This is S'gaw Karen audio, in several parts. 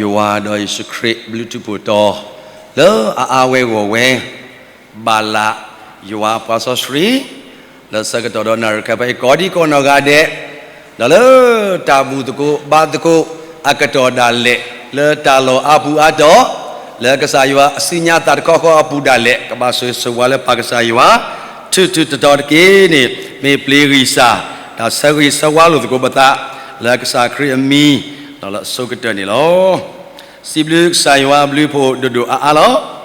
ယွၤဒီးယ့ၣ်ၡူးခရံာ်ဘျုးထူးဖှိၣ်တီၤ လၢအအါဝဲဂီၢ်ဝဲ ဘၣ်လၢယွၤအပှၤစီဆှံ လၢဆၢကတီၢ်ဒီးနၣ်ရံၣ်ခဲအံၤ ကိးဒံကိးနီၢ်ဂၤဒဲး, ဒီးလၢတၢ်ဘူၣ်သကိးဘါသကိးအကတီၢ်ဒၣ်လဲာ်, လၢတၢ်လီၢ်အါပူၤအါတီၢ်, လၢကစၢ်ယွၤအစုညါသးတခီဃီအပူၤဒၣ်လဲာ်, ကဘၣ်ဆိၣ်ဂ့ၤဆိၣ်ဝါလၢပၢ်ကစၢ်ယွၤ ထူးထူးတီၤတီၤတက့ၢ်န့ၣ် မ့ၢ်ပျ့ၤဂံၢ်စၢ် တၢ်ဆၢဂ့ၤဆၢဝါလိာ်သကိးပသး လၢကစၢ်ခရံာ်အမံၤ ဒီးလၢအဆိကတၢၢ်န့ၣ်လီၤ. စံးဘျုးကစၢ်ယွၤအဘျုးအဖှိၣ်ဒိၣ်ဒိၣ်အါအါလီၤ.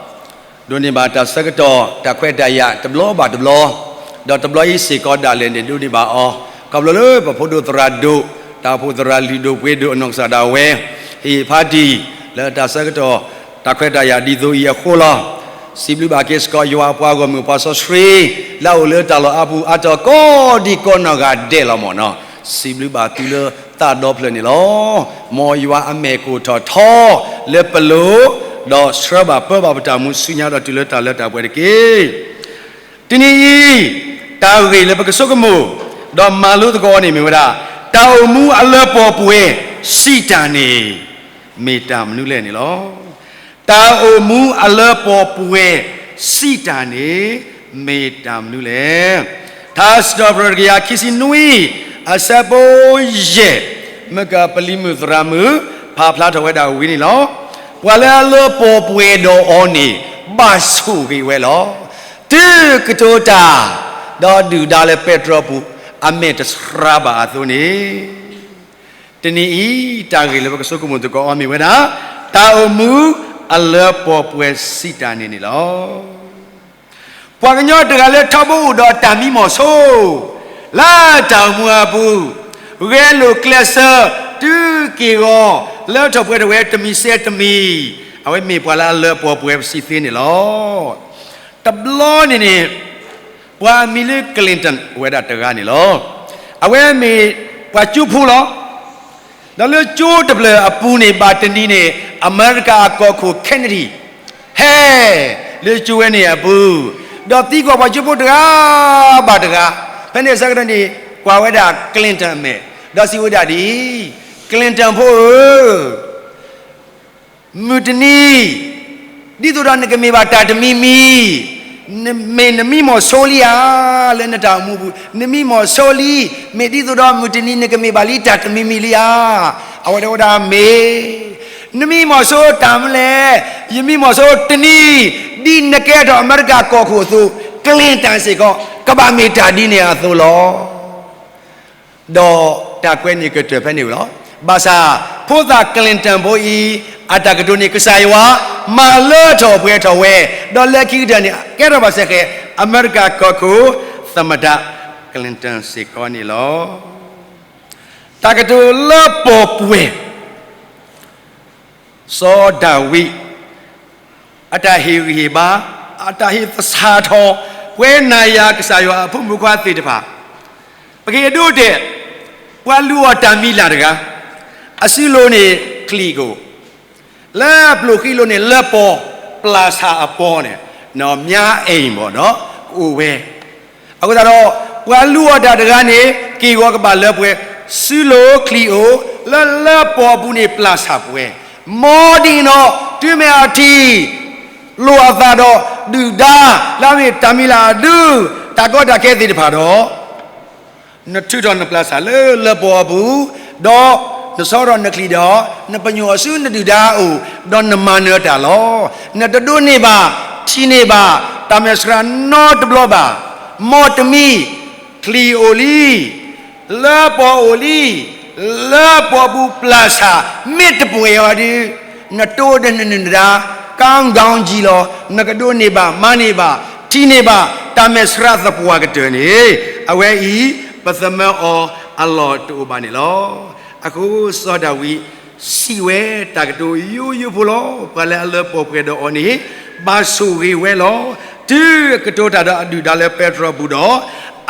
ဒိးန့ၢ်ဘၣ်တၢ်ဆၢကတီၢ် တၢ်ခွဲးတၢ်ယာ်တဘျီဘၣ်တဘျီ, ဒီးတဘျီအံၤစ့ၢ်ကီးဒၣ်လဲာ်န့ၣ် ဒိးန့ၢ်ဘၣ်အီၤ, ခီဖျိလၢပဖိဒိၣ်သရၣ်ဒိၣ်, တၢ်အိၣ်ဖှိၣ်သရၣ်လုၢ်ဒိၣ်ပှ့ၤဒိၣ်အနီၢ်ကစၢ်ဒၣ်ဝဲ ဟ့ၣ်ဖးတံၢ် လၢတၢ်ဆၢကတီၢ် တၢ်ခွဲးတၢ်ယာ်ဒ်သိးအံၤအဃိလီၤ. စံးဘျုးဘၣ်က့ၤစ့ၢ်ကီး ယွၤအပှၤဂီၢ်မုၢ်ပှၤစီဆှံ လၢအအိၣ်လၢတၢ်လီၢ်အါပူၤအါတီၢ်ကိးဒံကိးနီၢ်ဂၤဒဲးလီၤမ့ၢ်နီၤ. စံးဘျုးဘၣ်သုလၢသးဒီဖျၢၣ်န့ၣ်လီၤ. မ်ယွၤအမဲာ်ကအိၣ်ထီၣ်ထီ လၢပလိၤ, ဒီးဆှၢဘၣ်ပၢဘၣ်ပတၢ်မူဆူညါဒီးတုၤလၢတၢ်လၢတၢ်ပှဲၤတက့ၢ်. တနံၤအံၤ တၢ်ဂ့ၢ်လၢပကဆိကမိၣ် ဒီးမၤလိသကိးအီၤန့ၣ်မ့ၢ်ဝဲဒၣ် တၢ်အိၣ်မူအလၢပှဲၤပှဲၤစံးတၢ်န့ၣ် မ့ၢ်တၢ်မနုၤလဲၣ်န့ၣ်လီၤ. တၢ်အိၣ်မူအလၢပှဲၤပှဲၤ စံးတၢ်န့ၣ် မ့ၢ်တၢ်မနုၤလဲၣ်. ထါစံးထီၣ်ပတြၢၤတကယၤခံဆံနွံ အဆၢဖိယဲၢ်, မ့ၢ်ကပလံၤမုၣ်သရၣ်မုၣ် ဖးဖျါထီၣ်ဝဲဒၣ်ဝံၤန့ၣ်လီၤ. ပှၤလၢအလၢပှဲၤပှဲၤဒီးအီၤန့ၣ် ဘၣ်ဆိၣ်ဂ့ၤဝဲလီၤ. တုၤကတိၤတၢ် ဒီးဒုၣ်ဒါလၢပဲတြီပူၤ အမဲာ်တဆှးဘၣ်အသိးန့ၣ် တနံၤအံၤ တၢ်ဂ့ၢ်လၢပကဆိကမိၣ်သကိးအီၤမ့ၢ်ဝဲဒၣ် တၢ်အိၣ်မူအလၢပှဲၤပှဲၤစံးတၢ်န့ၣ်န့ၣ်လီၤ. ပှၤကညီတဂၤလၢထီဘိအိၣ်ဒီးတၢ်မံမီၢ်ဆိ လၢတၢ်အိၣ်မူအပူၤ, ဂဲၤလိာ်ကျဲးစၢး တုၤက့ၢ်ဂီၤ လၢထီၣ်ပှဲၤထီၣ်ဝဲတမံၤစဲတမံၤ, အဝဲမ့ၢ်ပှၤလၢအလၢပှဲၤပှဲၤစံးသ့န့ၣ်လီၤ. တဘျီန့ၣ်န့ၣ် ပှၤအမံၤလၢ Clinton အိၣ်ဝဲဒၣ်တဂၤန့ၣ်လီၤ. အဝဲမ့ၢ်ပှၤကၠိဖိလီၤ. ဒီးလၢကၠိတဖျၢၣ်အပူၤန့ၣ် ဘၣ်တနံၤန့ၣ် အမဲရကၤအကီၢ်ခိၣ် Kennedy ဟဲ လၢကၠိဝဲန့ၣ်အပူၤ, ဒီးသံကွၢ်ပှၤကၠိဖိတဂၤဘၣ်တဂၤ, ဖဲန့ၣ်အဆၢကတီၢ်န့ၣ် ကွၢ်ဝဲဒၣ် Clinton အမဲာ်, ဒီးစံးဝဲဒၣ်ဒ်အံၤ, Clinton ဖိဧၢ, မုၢ်တနံၤ ဒ်သိးဒီးနကမ့ၢ်ဘၣ်တၢ်တမံၤမံၤ, မ့ၢ်နမံမီၢ်ဆိလံဧါ, လၢနတၢ်အိၣ်မူပူၤ နမံမီၢ်ဆိလံ, မ့ၢ်ဒ်သိးဒီးမုၢ်တနံၤနကမ့ၢ်ဘၣ်လံတၢ်တမံၤမံၤလံဧါ. အဝဲတဲဝဲဒၣ်မ့ၢ်, နမံမီၢ်ဆိတၢ်မနုၤလဲၣ်, ယမံမီၢ်ဆိတနံၤ ဒ်နကဲထီၣ်အမဲရကၤကီၢ်ခိၣ်အသိး Clinton စ့ၢ်ကီး ကဘၣ်မ့ၢ်တၢ်ဒ်န့ၣ်အသိးလီၤ. ဒီးတၢ်ကွဲးန့ၣ်ကတၢၢ်ဖဲန့ၣ်ဝံၤလီၤ. ဘၣ်ဆၣ် ဖိသၣ် Clinton ဖိအံၤ အတၢ်ကတိၤန့ၣ် ကစၢ်ယွၤ မၤလၢထီၣ်ပှဲၤထီၣ်ဝဲ, ဒီးလၢခံကတၢၢ်န့ၣ် ကဲထီၣ်ဘၣ်စ့ၢ်ကီး အမဲရကၤကီၢ်ခိၣ် သမ္မတ Clinton စ့ၢ်ကီးန့ၣ်လီၤ. တၢ်ကတိၤလၢပှဲၤပှဲၤ စီၤဒၤဝံး အတၢ်ဟ့ၣ်ဂံၢ်ဟ့ၣ်ဘါ, အတၢ်ဟ့ၣ်သဆၣ်ထီၣ် ပဝဲနၤယၤကစၢ်ယွၤအဖိမုၣ်ဖိခွါသ့ၣ်တဖၣ်, ပကဟ့ၣ်အဒိအတဲာ်, ပှၤလုၢ်အီၣ်တၢ်မံၤလၢ်တဂၤ, အစုလိၤန့ၣ်ချံၣ်ကအိၣ်, လၢပျိၢ်ဃံလိၤန့ၣ် လၢပီၤ ပျၢ်ဆၣ်အပီၤန့ၣ်, နီၢ်မၠါအဲၣ်မ့ၢ်နီၤ ကအိၣ်ဝဲ အဃိသတးဒီး ပှၤလုၢ်အီၣ်တၢ်တဂၤန့ၣ် က့ၢ်ဂီၤကဘၣ်လၢပှဲၤ, စုလိၤချံၣ်အိၣ်, လၢလၢပီၤအပူၤန့ၣ် ပျၢ်ဆၣ်ပှဲၤ, မ်ဒ်န့ၣ်ဒီး တုၤမ့ၢ်အထံၣ်လိာ်အသးဒီး ဒုၣ်ဒါ လၢအမ့ၢ်တၢ်မံၤလၢ်အဒု တၢ်ကီတၢ်ခဲသ့ၣ်တဖၣ်ဒီး နထုးထီၣ်နပျၢ်ဆၣ်လၢလၢပီၤအပူၤ, ဒီးနဆီထီၣ်နချံၣ်ဒီး နပညိၣ်အီၤဆူနဒုၣ်ဒါအအိၣ်, ဒီးနမၤနၢၤတၢ်လီၤ. နတဒိးန့ၢ်ဘၣ်, ထံၣ်န့ၢ်ဘၣ် တၢ်မဲာ်ဆှးနီတဘျီဘၣ်. မ်တမံၤ ချံၣ်အိၣ်လံ, လၢပီၤအိၣ်လံ, လၢပီၤအပူၤပျၢ်ဆၣ် မ့ၢ်တပှဲၤအီၤဒီး နတိဒီးနနုၢ်နဒါ ကီကီကံလီၤ. နကဒိးန့ၢ်ဘၣ် မၤန့ၢ်ဘၣ် ထံၣ်န့ၢ်ဘၣ် တၢ်မဲာ်ဆှးသပှၢ်ကတၢၢ်န့ၣ် အဝဲအံၤ ပသမၢအီၤအလီၢ်တအိၣ်ဘၣ်န့ၣ်လီၤ. အဃိစီၤဒၤဝံး စံးဝဲတၢ်ကတိၤယိယိဖိလီၤ. ပှၤလၢအလၢပှဲၤပှဲၤဒီးအီၤန့ၣ် ဘၣ်ဆိၣ်ဂ့ၤဝဲလီၤ. တုၤကတိၤတၢ်ဒီးအဒုၣ်ဒါလၢပဲတြီပူၤဒီး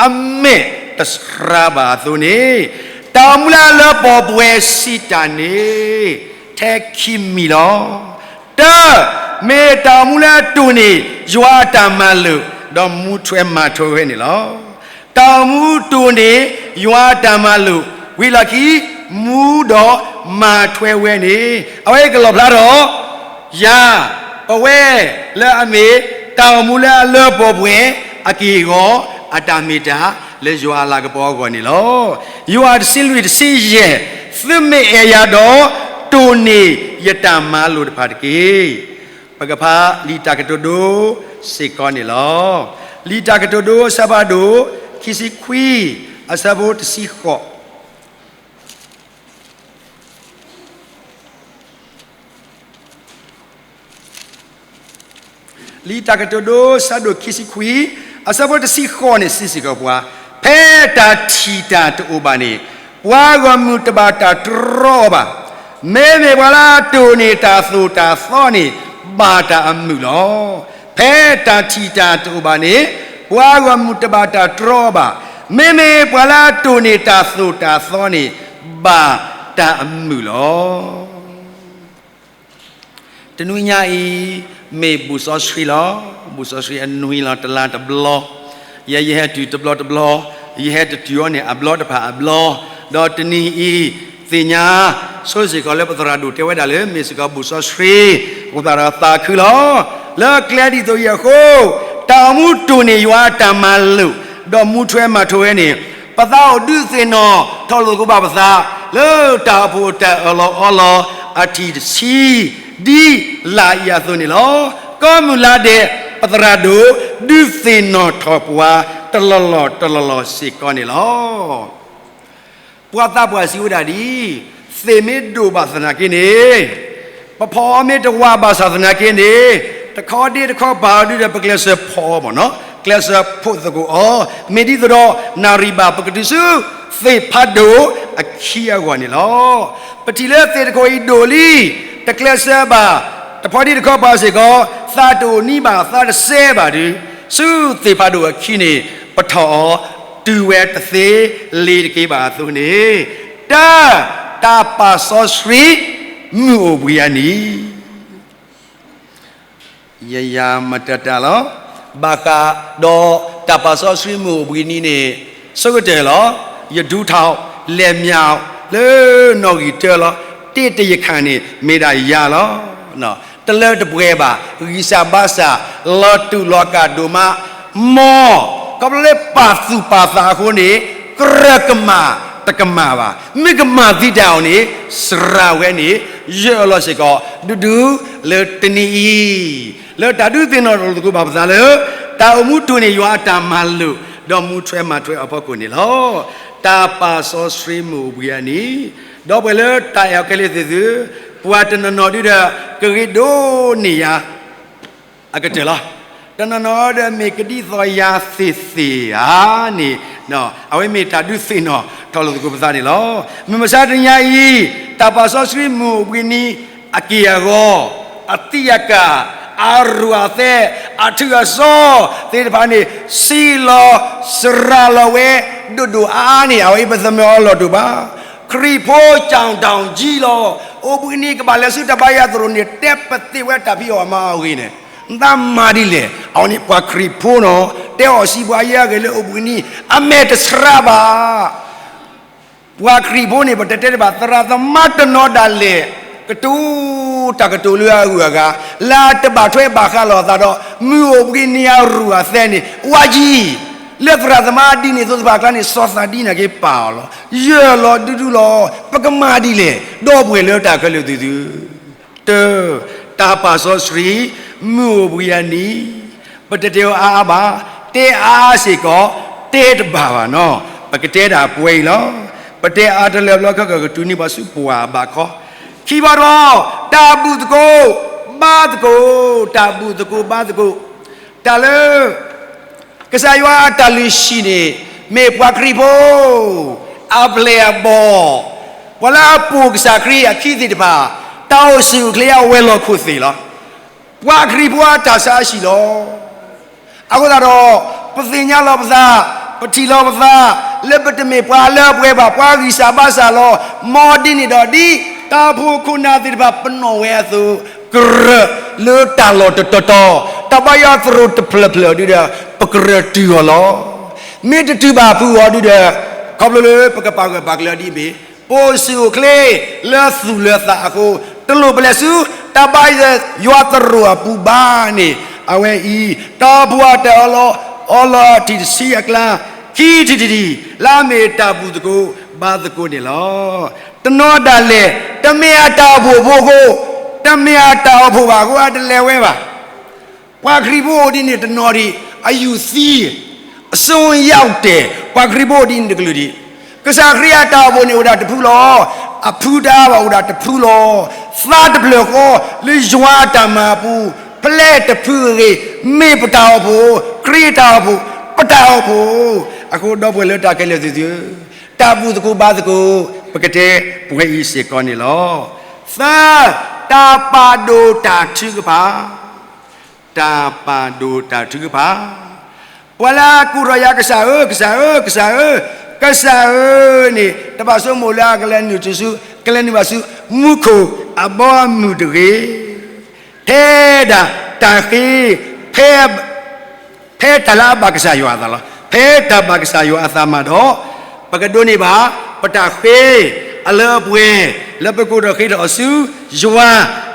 အမဲာ်တဆှးဘၣ်အသိးန့ၣ်, တၢ်အိၣ်မူလၢအလၢပှဲၤပှဲၤစံးတၢ်န့ၣ် ထဲခံမံၤလီၤ. တၢ, မ့ၢ်တၢ်အိၣ်မူလၢအတိၢ်န့ၢ် ယွၤအတၢ်မၤလိာ် ဒီးမူထွဲမၤထွဲဝဲန့ၣ်လီၤ. တၢ်အိၣ်မူတိၢ်န့ၢ် ယွၤအတၢ်မၤလိာ် ဝံၤလီၢ်ခံ မူဒီးမၤထွဲဝဲန့ၣ် အဝဲကလီၣ်ဖျါထီၣ် ယၤ ပဝဲလၢအမ့ၢ် တၢ်အိၣ်မူလၢအလၢပှဲၤပှဲၤအက့ၢ်အဂီၤ အတၢ်မ့ၢ်တၢ်လၢယွၤအလၤကပီၤအဂီၢ်န့ၣ်လီၤ. ယိၤဟၣ်တဆံလွံၢ်တဆံယဲၢ်, သုမ့ၢ်အဲၣ်ယၤဒီး တိၢ်န့ၢ်ယတၢ်မၤလိာ်တဖၣ်တက့ၢ်. ပကဖးလံာ်တၢ်ကတိၤဒိစ့ၢ်ကီးန့ၣ်လီၤ. လံာ်တၢ်ကတိၤဒိအဆၢဖးဒိၣ် ခံဆံခွံ အဆၢဖိတဆံဃိး လံာ်တၢ်ကတိၤဒိ ဆၢဒိၣ်ခံဆံခွံ အဆၢဖိတဆံဃိးန့ၣ် စံးစ့ၢ်ကီးပှၤ, ဖဲတၢ်ထံၣ်တၢ်တအိၣ်ဘၣ်န့ၣ် ပှၤဂီၢ်မုၢ်တဘၣ်တၢ်တြီအီၤဘၣ်. မ့မ့ၢ်ပှၤလၢအတိၢ်န့ၢ်တၢ်သိၣ်တၢ်သီန့ၣ် ဘၣ်တၢ်အမုာ်လီၤ. ဖဲတၢ်ထံၣ်တၢ်တအိၣ်ဘၣ်န့ၣ် ပှၤဂီၢ်မုၢ်တဘၣ်တၢ်တြီအီၤဘၣ်. မ့မ့ၢ်ပှၤလၢအတိၢ်န့ၢ်တၢ်သိၣ်တၢ်သီန့ၣ် ဘၣ်တၢ်အမုာ်လီၤ. တနွံညါအံၤ မ့ၢ်ဘူၣ်စီဆှံလီၤ. ဘူၣ်စီဆှံအနွံလီၤ တလါတဘျီ. ယဲယဟဲတုၤတဘျီတဘျီ, ယဟဲတတုၤအီၤန့ၣ် အဘျီတဖၣ်အဘျီ, ဒီးတနံၤအံၤ သ့ၣ်ညါဆိစ့ၢ်ကီးလၢပသရၣ်ဒိၣ်တဲဝဲဒၣ်လၢ မ့ၢ်စ့ၢ်ကီးဘူၣ်စီဆှံ, အဃိသတးဒီးသးခုလီၤ. လၢကျဲဒ်သိးအံၤအဃိ, တၢ်အိၣ်မူတိၢ်န့ၢ်ယွၤအတၢ်မၤလိာ်, ဒီးမူထွဲမၤထွဲဝဲန့ၣ် ပသးအိၣ်ဒုးသ့ၣ်နီၣ်ထီၣ်လိာ်သကိးဘၣ်ပသး လၢတၢ်အိၣ်ဖှိၣ်တၢ်အၢၣ်လီၤအီလီၤအထံၣ်တဆံ ဒ်လၢအံၤအသိးန့ၣ်လီၤ. ကိးမုၢ်လါဒဲး ပသရၣ်ဒိၣ် ဒုးသ့ၣ်နီၣ်ထီၣ်ပှၤတလီၢ်လီၢ်တလီၢ်လီၢ်စ့ၢ်ကီးန့ၣ်လီၤ. ပှၤသးပှၢ်စံးဝဲဒၣ်ဒ်အံၤ, သ့ၣ်မ့ၢ်ဒိၣ်ဘၣ်သနာ်က့န့ၣ်, ပဖီၣ်အီၤမ့ၢ်တဝးဘၣ်ဆၣ်သနာ်က့န့ၣ်, တခီဒ့တခီပာ်အီၤဒုဒီး ပကျဲးစၢးဖီၣ်အီၤဘၣ်နီၤ, ကျဲးစၢးဖီၣ်သကိးအီၤ, မ့ၢ်ဒ်သိးဒီး နၣ်ရံၣ်ဘၣ် ပကတုၤဆူသ့ၣ်ဖးဒိၣ်အခံအဂီၢ်န့ၣ်လီၤ. ပထံၣ်လၢသ့ၣ်တခိၣ်အံၤဒိၣ်လံ, တကျဲးစၢးဘၣ်, တခီဒ့တခီပာ်စ့ၢ်ကီး, သးတအိၣ်နံၤဘၣ်, သးတစဲဘၣ်ဒီး, ဆူသ့ၣ်ဖးဒိၣ်အခံန့ၣ် ပထီၣ်အီၤ တုၤဝဲတသ့လ့ၤတက့ၤဘၣ်အသိးန့ၣ်, တၢ်, တၢ်ပာ်စီဆှံ မုၢ်အိၣ်ဘှံးအနံၤ ယယၤမတၤတၢ်လီၤ. ဘၣ်ဃးဒီးတၢ်ပာ်စီဆှံမုၢ်အိၣ်ဘှံးနံၤန့ၣ် ဆိကတၢၢ်လီၤ. ယဒူထီၣ် လဲၤမၠးလၢနီၣ်ဂံၢ်တၢလီၤ. တ့တယခၣ်န့ၣ် မ့ၢ်ဒၣ်ယၤလီၤ. တလၢတပှဲၤဘၣ်, ဂံၢ်စၢ်ဘါစၢ် လီၤတူာ်လီၤကာ်ဒိၣ်မး, မ်ခီဖျိလၢပာ်သူၣ်ပာ်သးအဃိန့ၣ် ကြၢးကမၣ်တကမၣ်ဘၣ်. မ့ၢ်ကမၣ်သံတၢ်အီၤန့ၣ် စှၤဝဲန့ၣ် ယၢၢ်လီၤစ့ၢ်ကီး ဒူဒူလၢတနံၤအံၤ, လၢတၢ်ဒုးသ့ၣ်နီၣ်ထီၣ်လိာ်သကိးဘၣ်ပသးလၢ တၢ်အိၣ်မူတိၢ်န့ၢ်ယွၤအတၢ်မၤလိာ် ဒီးမူထွဲမၤထွဲအဖီခိၣ်န့ၣ်လီၤ. တၢ်ပာ်စီဆှံမုၢ်အိၣ်ဘှံးအနံၤ, ဒီပုၢ်ဝဲၢ်လၢတၢ်အဲၣ်အီၤခဲလၢာ်သ့ၣ်သု, ပှၤတနီၤနီၤဒုဒီး ကဂ့ၤဒိၣ်န့ၢ်ယၤ အကတၢၢ်လီၤ. တနီၤနီၤဒီးမ့ၢ်ကဒ်သိးယၤသ့ၣ်သ့ၣ်ဧါန့ၣ်, အဝဲမ့ၢ်တၢ်ဒုးသ့ၣ်နီၣ်ထီၣ်လိာ်သကိးပသးန့ၣ်လီၤ. မုၢ်မဆါတနံၤညါအံၤ တၢ်ပာ်စီဆှံမုၢ်အိၣ်ဘှံးနံၤအက့ၢ်အဂီၤ, အသံးအကာ်, အရူၢ်အသဲး, အထုးအစီသ့ၣ်တဖၣ်န့ၣ် ဆံးလီၤစှၤလီၤဝဲ ဒိၣ်ဒိၣ်အါအါန့ၣ် အဝဲအံၤပသမၢအီၤလီၢ်တအိၣ်ဘၣ်. ခရံာ်ဖိ ကၠီၣ်တၢ်ကၠံလီၤ. အိၣ်ဘှံးနံၤကဘၣ်လဲၤဆူတၢ်ဘါယွၤသရိာ်န့ၣ် တဲပသ့ၣ်ဝဲတၢ်ဖံးအီၣ်မၤအီၣ်အဂ့ၢ်န့ၣ်, နသးမၤဒ်လဲၣ်. အဝဲန့ၣ်ပှၤခရံာ်ဖိနီၤ, တဲအီၣ်စံးပှၤယဲအဂ့ၢ်လၢအိၣ်ဘှံးနံၤ အမဲာ်တဆှးဘၣ်. ပှၤခရံာ်ဖိန့ၣ် ပတတဲတဘၣ် သရၣ်သမါတနီၤဒၣ်လဲာ် ကတိၤတၢ်ကတိၤလၢအဂုၤအဂၤ, လၢတဘၣ်ထွဲဘၣ်ဃးလိာ်အသးဒီး မုၢ်အိၣ်ဘှံးနံၤအရူၢ်အသဲးန့ၣ် ဝါကံ, လၢသရၣ်သမါဒ်န့ၣ်အသိးတဖၣ်အကျါန့ၣ် စီၤသးဒ်န့ၣ်က့ၤပာ်အီၤလီၤ. ယၢၢ်လီၤဒူဒူလီၤ. ပကမၤဒ်လဲၣ်. ဒီပုၢ်ဝဲၢ်လၢတၢ်ခဲလၢာ်သ့ၣ်သု, တၢ်, တၢ်ပာ်စီဆှံ မုၢ်အိၣ်ဘှံးအနံၤ, ပတတဲအီၤအါအါဘၣ်, တဲအါအါစ့ၢ်ကီး တဲတဘၣ်ဘၣ်နီၤ. ပကတဲဒၣ်ပှဲၤအံၤလီၤ. ပတဲအါတလၢဘျီခီ ကကတုၤန့ၢ်ပှၤဆူပှၢ်ဘးခီ. ခံဘီတဘီ, တၢ်ဘူၣ်သကိး ဘါသကိး, တၢ်ဘူၣ်သကိးဘါသကိး, တၢ်လၢ ကစၢ်ယွၤအတၢ်လုၢ်ဟံၣ်န့ၣ် မ့ၢ်ပှၤခရံာ်ဖိ အပျဲၢ်အဘီၣ်, ပှၤလၢအပိာ်ကစၢ်ခရံာ်အခံသ့ၣ်တဖၣ် တၢ်အိၣ်ဆူၣ်အိၣ်ချ့အဝဲၤလီၢ်ခိၣ်သ့ၣ်လီၤ. ပှၤခရံာ်ဖိအတၢ်ဆါဟံၣ်လီၤ. အဃိသတးဒီး ပသ့ၣ်ညါလီၤပသး, ပထံၣ်လီၤပသး လၢပတမ့ၢ်ပှၤလၢအပှဲၤဘၣ်, ပှၤဂံၢ်စၢ်ဘါစၢ်လီၤ. မ်ဒ်န့ၣ်ဒီးဒ်တၢ်အိၣ်ဖှိၣ်ခိၣ်နၢ်သ့ၣ်တဖၣ်ပနီၣ်ဝဲအသိး, ကြၢးလၢတၢ်လီၢ်တတီၤတီၤ, တၢ်ဘါယွၤသရိာ်တဖျၢၣ်ဖျၢၣ်ဒုဒီး ပကြၢးတုၤအီၤလီၤ. မ့ၢ်တတုၤဘၣ်ဖုးအီၤဒုဒီး ခီဖျိလၢပကပာ်ဂၢၢ်ပာ်ကျၢၤဒ်အံၤမ့ၢ် အိၣ်ဆူၣ်အိၣ်ချ့လၢသူၣ်လၢသးအဃိ, တလိၣ်ပလဲၤဆူတၢ်ဘါယွၤသရိာ်အပူၤဘၣ်န့ၣ်, အဝဲအံၤ တၢ်အိၣ်ဖှိၣ်အတၢ်အီၣ်လီၤအီလီၤထံၣ်တဆံအကျါ, ခံထံၣ်တထံၣ် လၢအမ့ၢ်တၢ်ဘူၣ်သကိးဘါသကိးန့ၣ်လီၤ. တနီၤဒၣ်လဲာ် တမ့ၢ်အတၢ်အိၣ်ဖှိၣ်ဖိအဃိ, တမ့ၢ်အတၢ်အိၣ်ဖှိၣ်ဘၣ်အဃိ အတလဲၤဝဲဘၣ်. ပှၤခရံာ်ဖိအိၣ်ဒ်န့ၣ်တနီၤဒံး, အယူၢ်သံ အစွန်းရောက်တယ်, ပှၤခရံာ်ဖိအိၣ်ဒ်န့ၣ်တကလုာ်ဒံး. ကစၢ်ခရံာ်အတၢ်အိၣ်ဖှိၣ်န့ၣ် အိၣ်ဒၣ်တဖုလီၤ. အဖုတၢ်ဘၣ်အိၣ်ဒၣ်တဖုလီၤ. သါတဖျၢၣ်ဃီ လၢယွၤအတၢ်မၤအပူၤ, ဖဲလဲၣ်တဖုအဂ့ၤ, မ့ၢ်ပတၢ်အိၣ်ဖှိၣ်, ခရံာ်အတၢ်အိၣ်ဖှိၣ်, ပတၢ်အိၣ်ဖှိၣ်. အဃိဒီပုၢ်ဝဲၢ်လၢတၢ်ခဲလၢာ်သ့ၣ်ဧၢ, တၢ်ဘူၣ်သကိးဘါသကိး ပကတဲပဝဲအံၤစ့ၢ်ကီးန့ၣ်လီၤ. သၢ, တၢ်ပာ်ဒိၣ်တၢ်ထုကဖၣ် တၢ်ပာ်ဒိၣ်တၢ်ထုကဖၣ်. ပှၤလၢအကိးထီၣ်ယၤ ကစၢ်ဧၢ, ကစၢ်ဧၢ, ကစၢ်ဧၢ, ကစၢ်ဧၢန့ၣ် တဘၣ်ဆိကမိၣ်လၢအကလဲၤနုာ်ထူၣ်ဆူ, ကလဲၤနုာ်ဘၣ်ဆူ မူခိၣ်အဘီအမုၢ်တဂ့ၤ. ဖဲဒၣ်တၢ်ဃ့, ဖဲ ဖဲတၢ်လၢအဘၣ်ကစၢ်ယွၤအသးလီၤ. ဖဲတၢ်ဘၣ်ကစၢ်ယွၤအသးမးဒီး, ပကဒိးန့ၢ်ဘၣ် ပတၢ်ဃ့အလၢအပှဲၤ လၢပကိးထီၣ်ဃ့ထီၣ်အီၤဆူ ယွၤ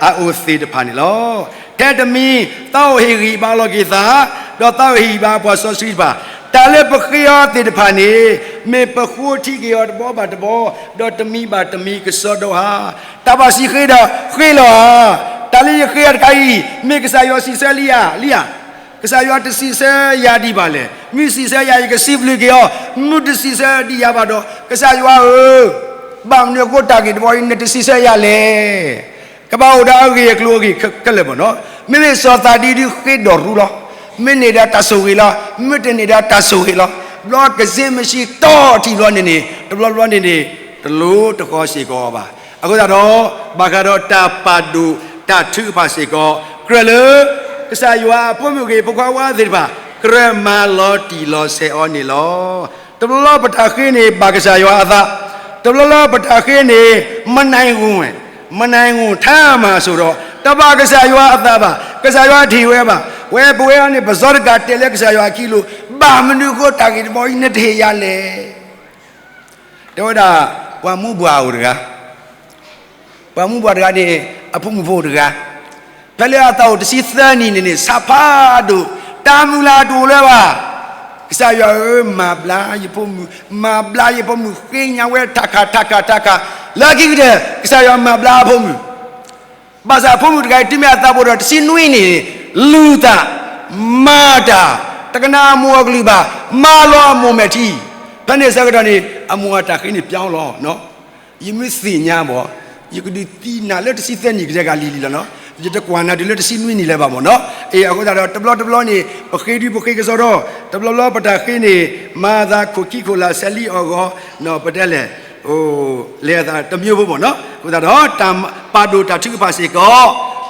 အအိၣ်သ့ၣ်တဖၣ်န့ၣ်လီၤ. ထဲတမံၤ သးအိၣ်ဟ့ၣ်ဂံၢ်ဘါလီၤက့ၤသး, ဒီးသးအိၣ်ဟ့ၣ်ဂံၢ်ဘါပှၤစီဆှံတဖၣ်, တၢ်လၢပဃ့အီၤသ့ၣ်တဖၣ်န့ၣ် မ့ၢ်ပဃိထံက့ၤအီၤတဘီဘၣ်တဘီ, ဒီးတမံၤဘၣ်တမံၤကစီဒီဧါ. တၢ်ဘၣ်စံးဃ့ဒီးဃ့လီၤဧါ. တၢ်လၢယဃ့အီၤတခါအံၤ မ့ၢ်ကစၢ်ယွၤစံးဆၢလံဧါ, လံဧါ. ကစၢ်ယွၤတစံးဆၢယၤဒံးဘၣ်လဲၣ်. မ့ၢ်စံးဆၢယၤ ယကစံးဘျုးက့ၤအီၤ, မ့ၢ်တစံးဆၢဒံးယၤဘၣ်ဒီး, ကစၢ်ယွၤဧၢ, ဘၣ်မနုၤအဃိတၢ်ဂ့ၢ်တဘီအံၤ နတစံးဆၢယၤလဲၣ်. ကဘၣ်အိၣ်ဒီးအဂ့ၢ်အကျိၤအဂ့ၢ်ခဲလၢာ်မ့ၢ်နီၤ. မ့မ့ၢ်စီၤသးဒံဒုဃ့ဒီးရူလီၤ. မ့ၢ်န့ၢ်ဒီးတၢ်ဆိၣ်ဂ့ၤလီၤ. မ့ၢ်တန့ၢ်ဒီးတၢ်ဆိၣ်ဂ့ၤလီၤ. ဘျီကစ့မ့ၢ်ဆံတီထံၣ်ဘျီန့ၣ်န့ၣ် တဘျီဘျီန့ၣ်န့ၣ် တလိၤတဃီစ့ၢ်ကီးဘၣ်. အဃိသတးဒီး ဘၣ်ဃးဒီးတၢ်ပာ်ဒိၣ်တၢ်ထုကဖၣ်စ့ၢ်ကီး ကြၢးလၢ ကစၢ်ယွၤအဖိမုၣ်ဂ့ၤ ဖိခွါဝါသ့ၣ်တဖၣ် ကြၢးမၤလီၤတံၢ်လီၤဆဲးအီၤန့ၣ်လီၤ. တဘျီလၢပတၢ်ဃ့န့ၣ် ဘၣ်ကစၢ်ယွၤအသး, တဘျီလၢပတၢ်ဃ့န့ၣ် မနုၤဂ့ၤ, မနုၤဂ့ၤထါမးစိၤဒီး တဘၣ်ကစၢ်ယွၤအသးဘၣ်, ကစၢ်ယွၤတဟ့ၣ်ဝဲဘၣ်. ဝဲပဝဲအံၤန့ၣ် ပစီတကးတဲလၢကစၢ်ယွၤအခံလိၤ, ဘၣ်မနုၤအဃိတၢ်ဂ့ၢ်တဘီအံၤနတဟ့ၣ်ယၤလဲၣ်. တဲဝဲဒၣ် ပှၤမူဘှၣ်အိၣ်တဂၤ, ပှၤမူဘှၣ်တဂၤန့ၣ် အဖိမုၣ်ဖိအိၣ်တဂၤ, ဖဲလၢအသးအိၣ်တဆံသၢနံၣ်န့ၣ်န့ၣ် ဆါဖးဒိၣ်, တၢ်မုၢ်လၢ်တအိၣ်လၢၤဘၣ်. ကစၢ်ယွၤဧၢ, မၤဘျါယဖိမုၣ်, မၤဘျါယဖိမုၣ်, ဃ့ညါဝဲတခါခါတခါခါတခါ, လၢခံကတၢၢ် ကစၢ်ယွၤမၤဘျါအဖိမုၣ်. ဘၣ်ဆၣ်အဖိမုၣ်တဂၤအံၤ တုၤမ့ၢ်အသးဘိၣ်ဒီးတဆံနွံနံၣ်န့ၣ် လုၢ်သး, မၤတၢ်, တကနၣ်အမိၢ်အကလုၢ်ဘၣ်, မၤလီၤအမိၢ်မဲာ်ထံ. ဖဲန့ၣ်အဆၢကတီၢ်န့ၣ် အမိၢ်အတၢ်ဃ့န့ၣ်ပၠီလီၤ. ယမ့ၢ်သ့ၣ်ညါဘၣ်, ယကဒုးသံနၤလၢတဆံသၢနံၣ်ကတၢၢ်ဂၤလံၤလံၤလီၤနီၤ. ယတကွၢ်နၤတုၤလၢတဆံနွံနံၣ်လၢၤဘၣ်မ့ၢ်နီၤ. အဃိသတးဒီး တဘျီတဘျီန့ၣ် ပဃ့ဒုးပဃ့ကစီဒီ, တဘျီဘျီပတၢ်ဃ့န့ၣ် မၤသးခိၣ်ခံခိၣ်လၢ် ဆဲးလံအီၣ်ဂီၤ, ပတဲလဲၣ်, လဲၤအသးတမျိုးဖိမ့ၢ်နီၤ. အဃိသတးဒီး တၢ်ပာ်ဒိၣ်တၢ်ထုကဖၣ်စ့ၢ်ကီး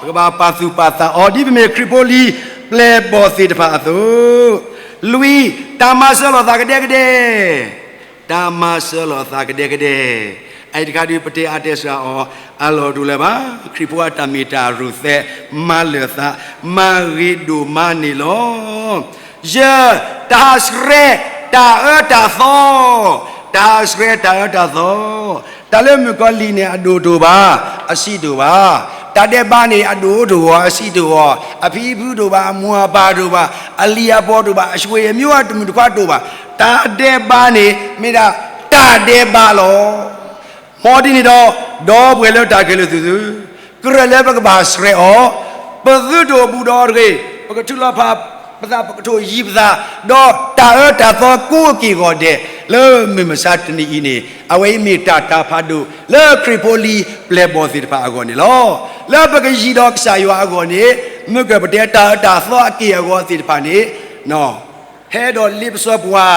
ပကဘၣ်ပာ်သူၣ်ပာ်သးအီၤ ဒ်ပမ့ၢ်ခရံာ်ဖိလံၤပျဲၢ်ဘီၣ်သ့ၣ်တဖၣ်အသိး, လွံၢ်, တၢ်မၤစၢၤလီၤသးကဒဲကဒဲ တၢ်မၤစၢၤလီၤသးကဒဲကဒဲ. အအံၤတခါဒုး ပတဲအါတဲစှၤအီၤအလီၢ်တအိၣ်လၢၤဘၣ်. ခရံာ်ဖိအတၢ်မ့ၢ်တၢ်ရူၢ်သဲး မၤလၢာ်သး မၤဂ့ၤဒိၣ်မးန့ၣ်လီၤ. ယဲၢ်, တၢ်ဟးဆှဲးတၢ်အၢတၢ်သီ, တၢ်ဟးဆှဲးတၢ်အၢတၢ်သီ. တၢ်လၢမုၣ်ကီၤလံၢ်န့ၣ် အဒိၣ်တအိၣ်ဘၣ်, အဆံးတအိၣ်ဘၣ်. တၢ်ဒဲးဘးန့ၣ် အဒိၣ်တအိၣ်, အဆံးတအိၣ်, အဖံအဖုတအိၣ်ဘၣ်, အမိၢ်အပၢ်တအိၣ်ဘၣ်, အလံၤအပီၢ်တအိၣ်ဘၣ်, အဆွေအမျိုးအတမုာ်တခွါတအိၣ်ဘၣ်. တၢ်ဒဲးဘးန့ၣ် မ့ၢ်ဒၣ်တၢ်ဒဲးဘးလီၤ. မ်ဒ်န့ၣ်ဒီး ဒီပုၢ်ဝဲၢ်လၢတၢ်ခဲလၢာ်သ့ၣ်ဧၢ, ကြၢးလၢပကဘၣ်ဆှဲးအီၤ, ပသုတအိၣ်ဘူးဒီးတဂ့ၤ, ပကထုးလီၤဖးပသး ပကထိၣ်ယံၤပသး, ဒီးတၢ်အၢတၢ်သီကိးက့ၢ်ဂီၤဒဲး လၢမုၢ်မဆါတနံၤအံၤန့ၣ် အဝဲအံၤမ့ၢ်တၢ်တၤဖးဒိၣ်လၢခရံာ်ဖိလံၤပျဲၢ်ဘီၣ်သ့ၣ်တဖၣ်အဂီၢ်န့ၣ်လီၤ. လၢပကယံၤဒီးကစၢ်ယွၤအဂီၢ်န့ၣ် မ့ၢ်ကပတဲတၢ်အၢတၢ်သီအက့ၢ်အဂီၤသ့ၣ်တဖၣ်န့ၣ် ဟဲဒီးလ့ပစီပှၤ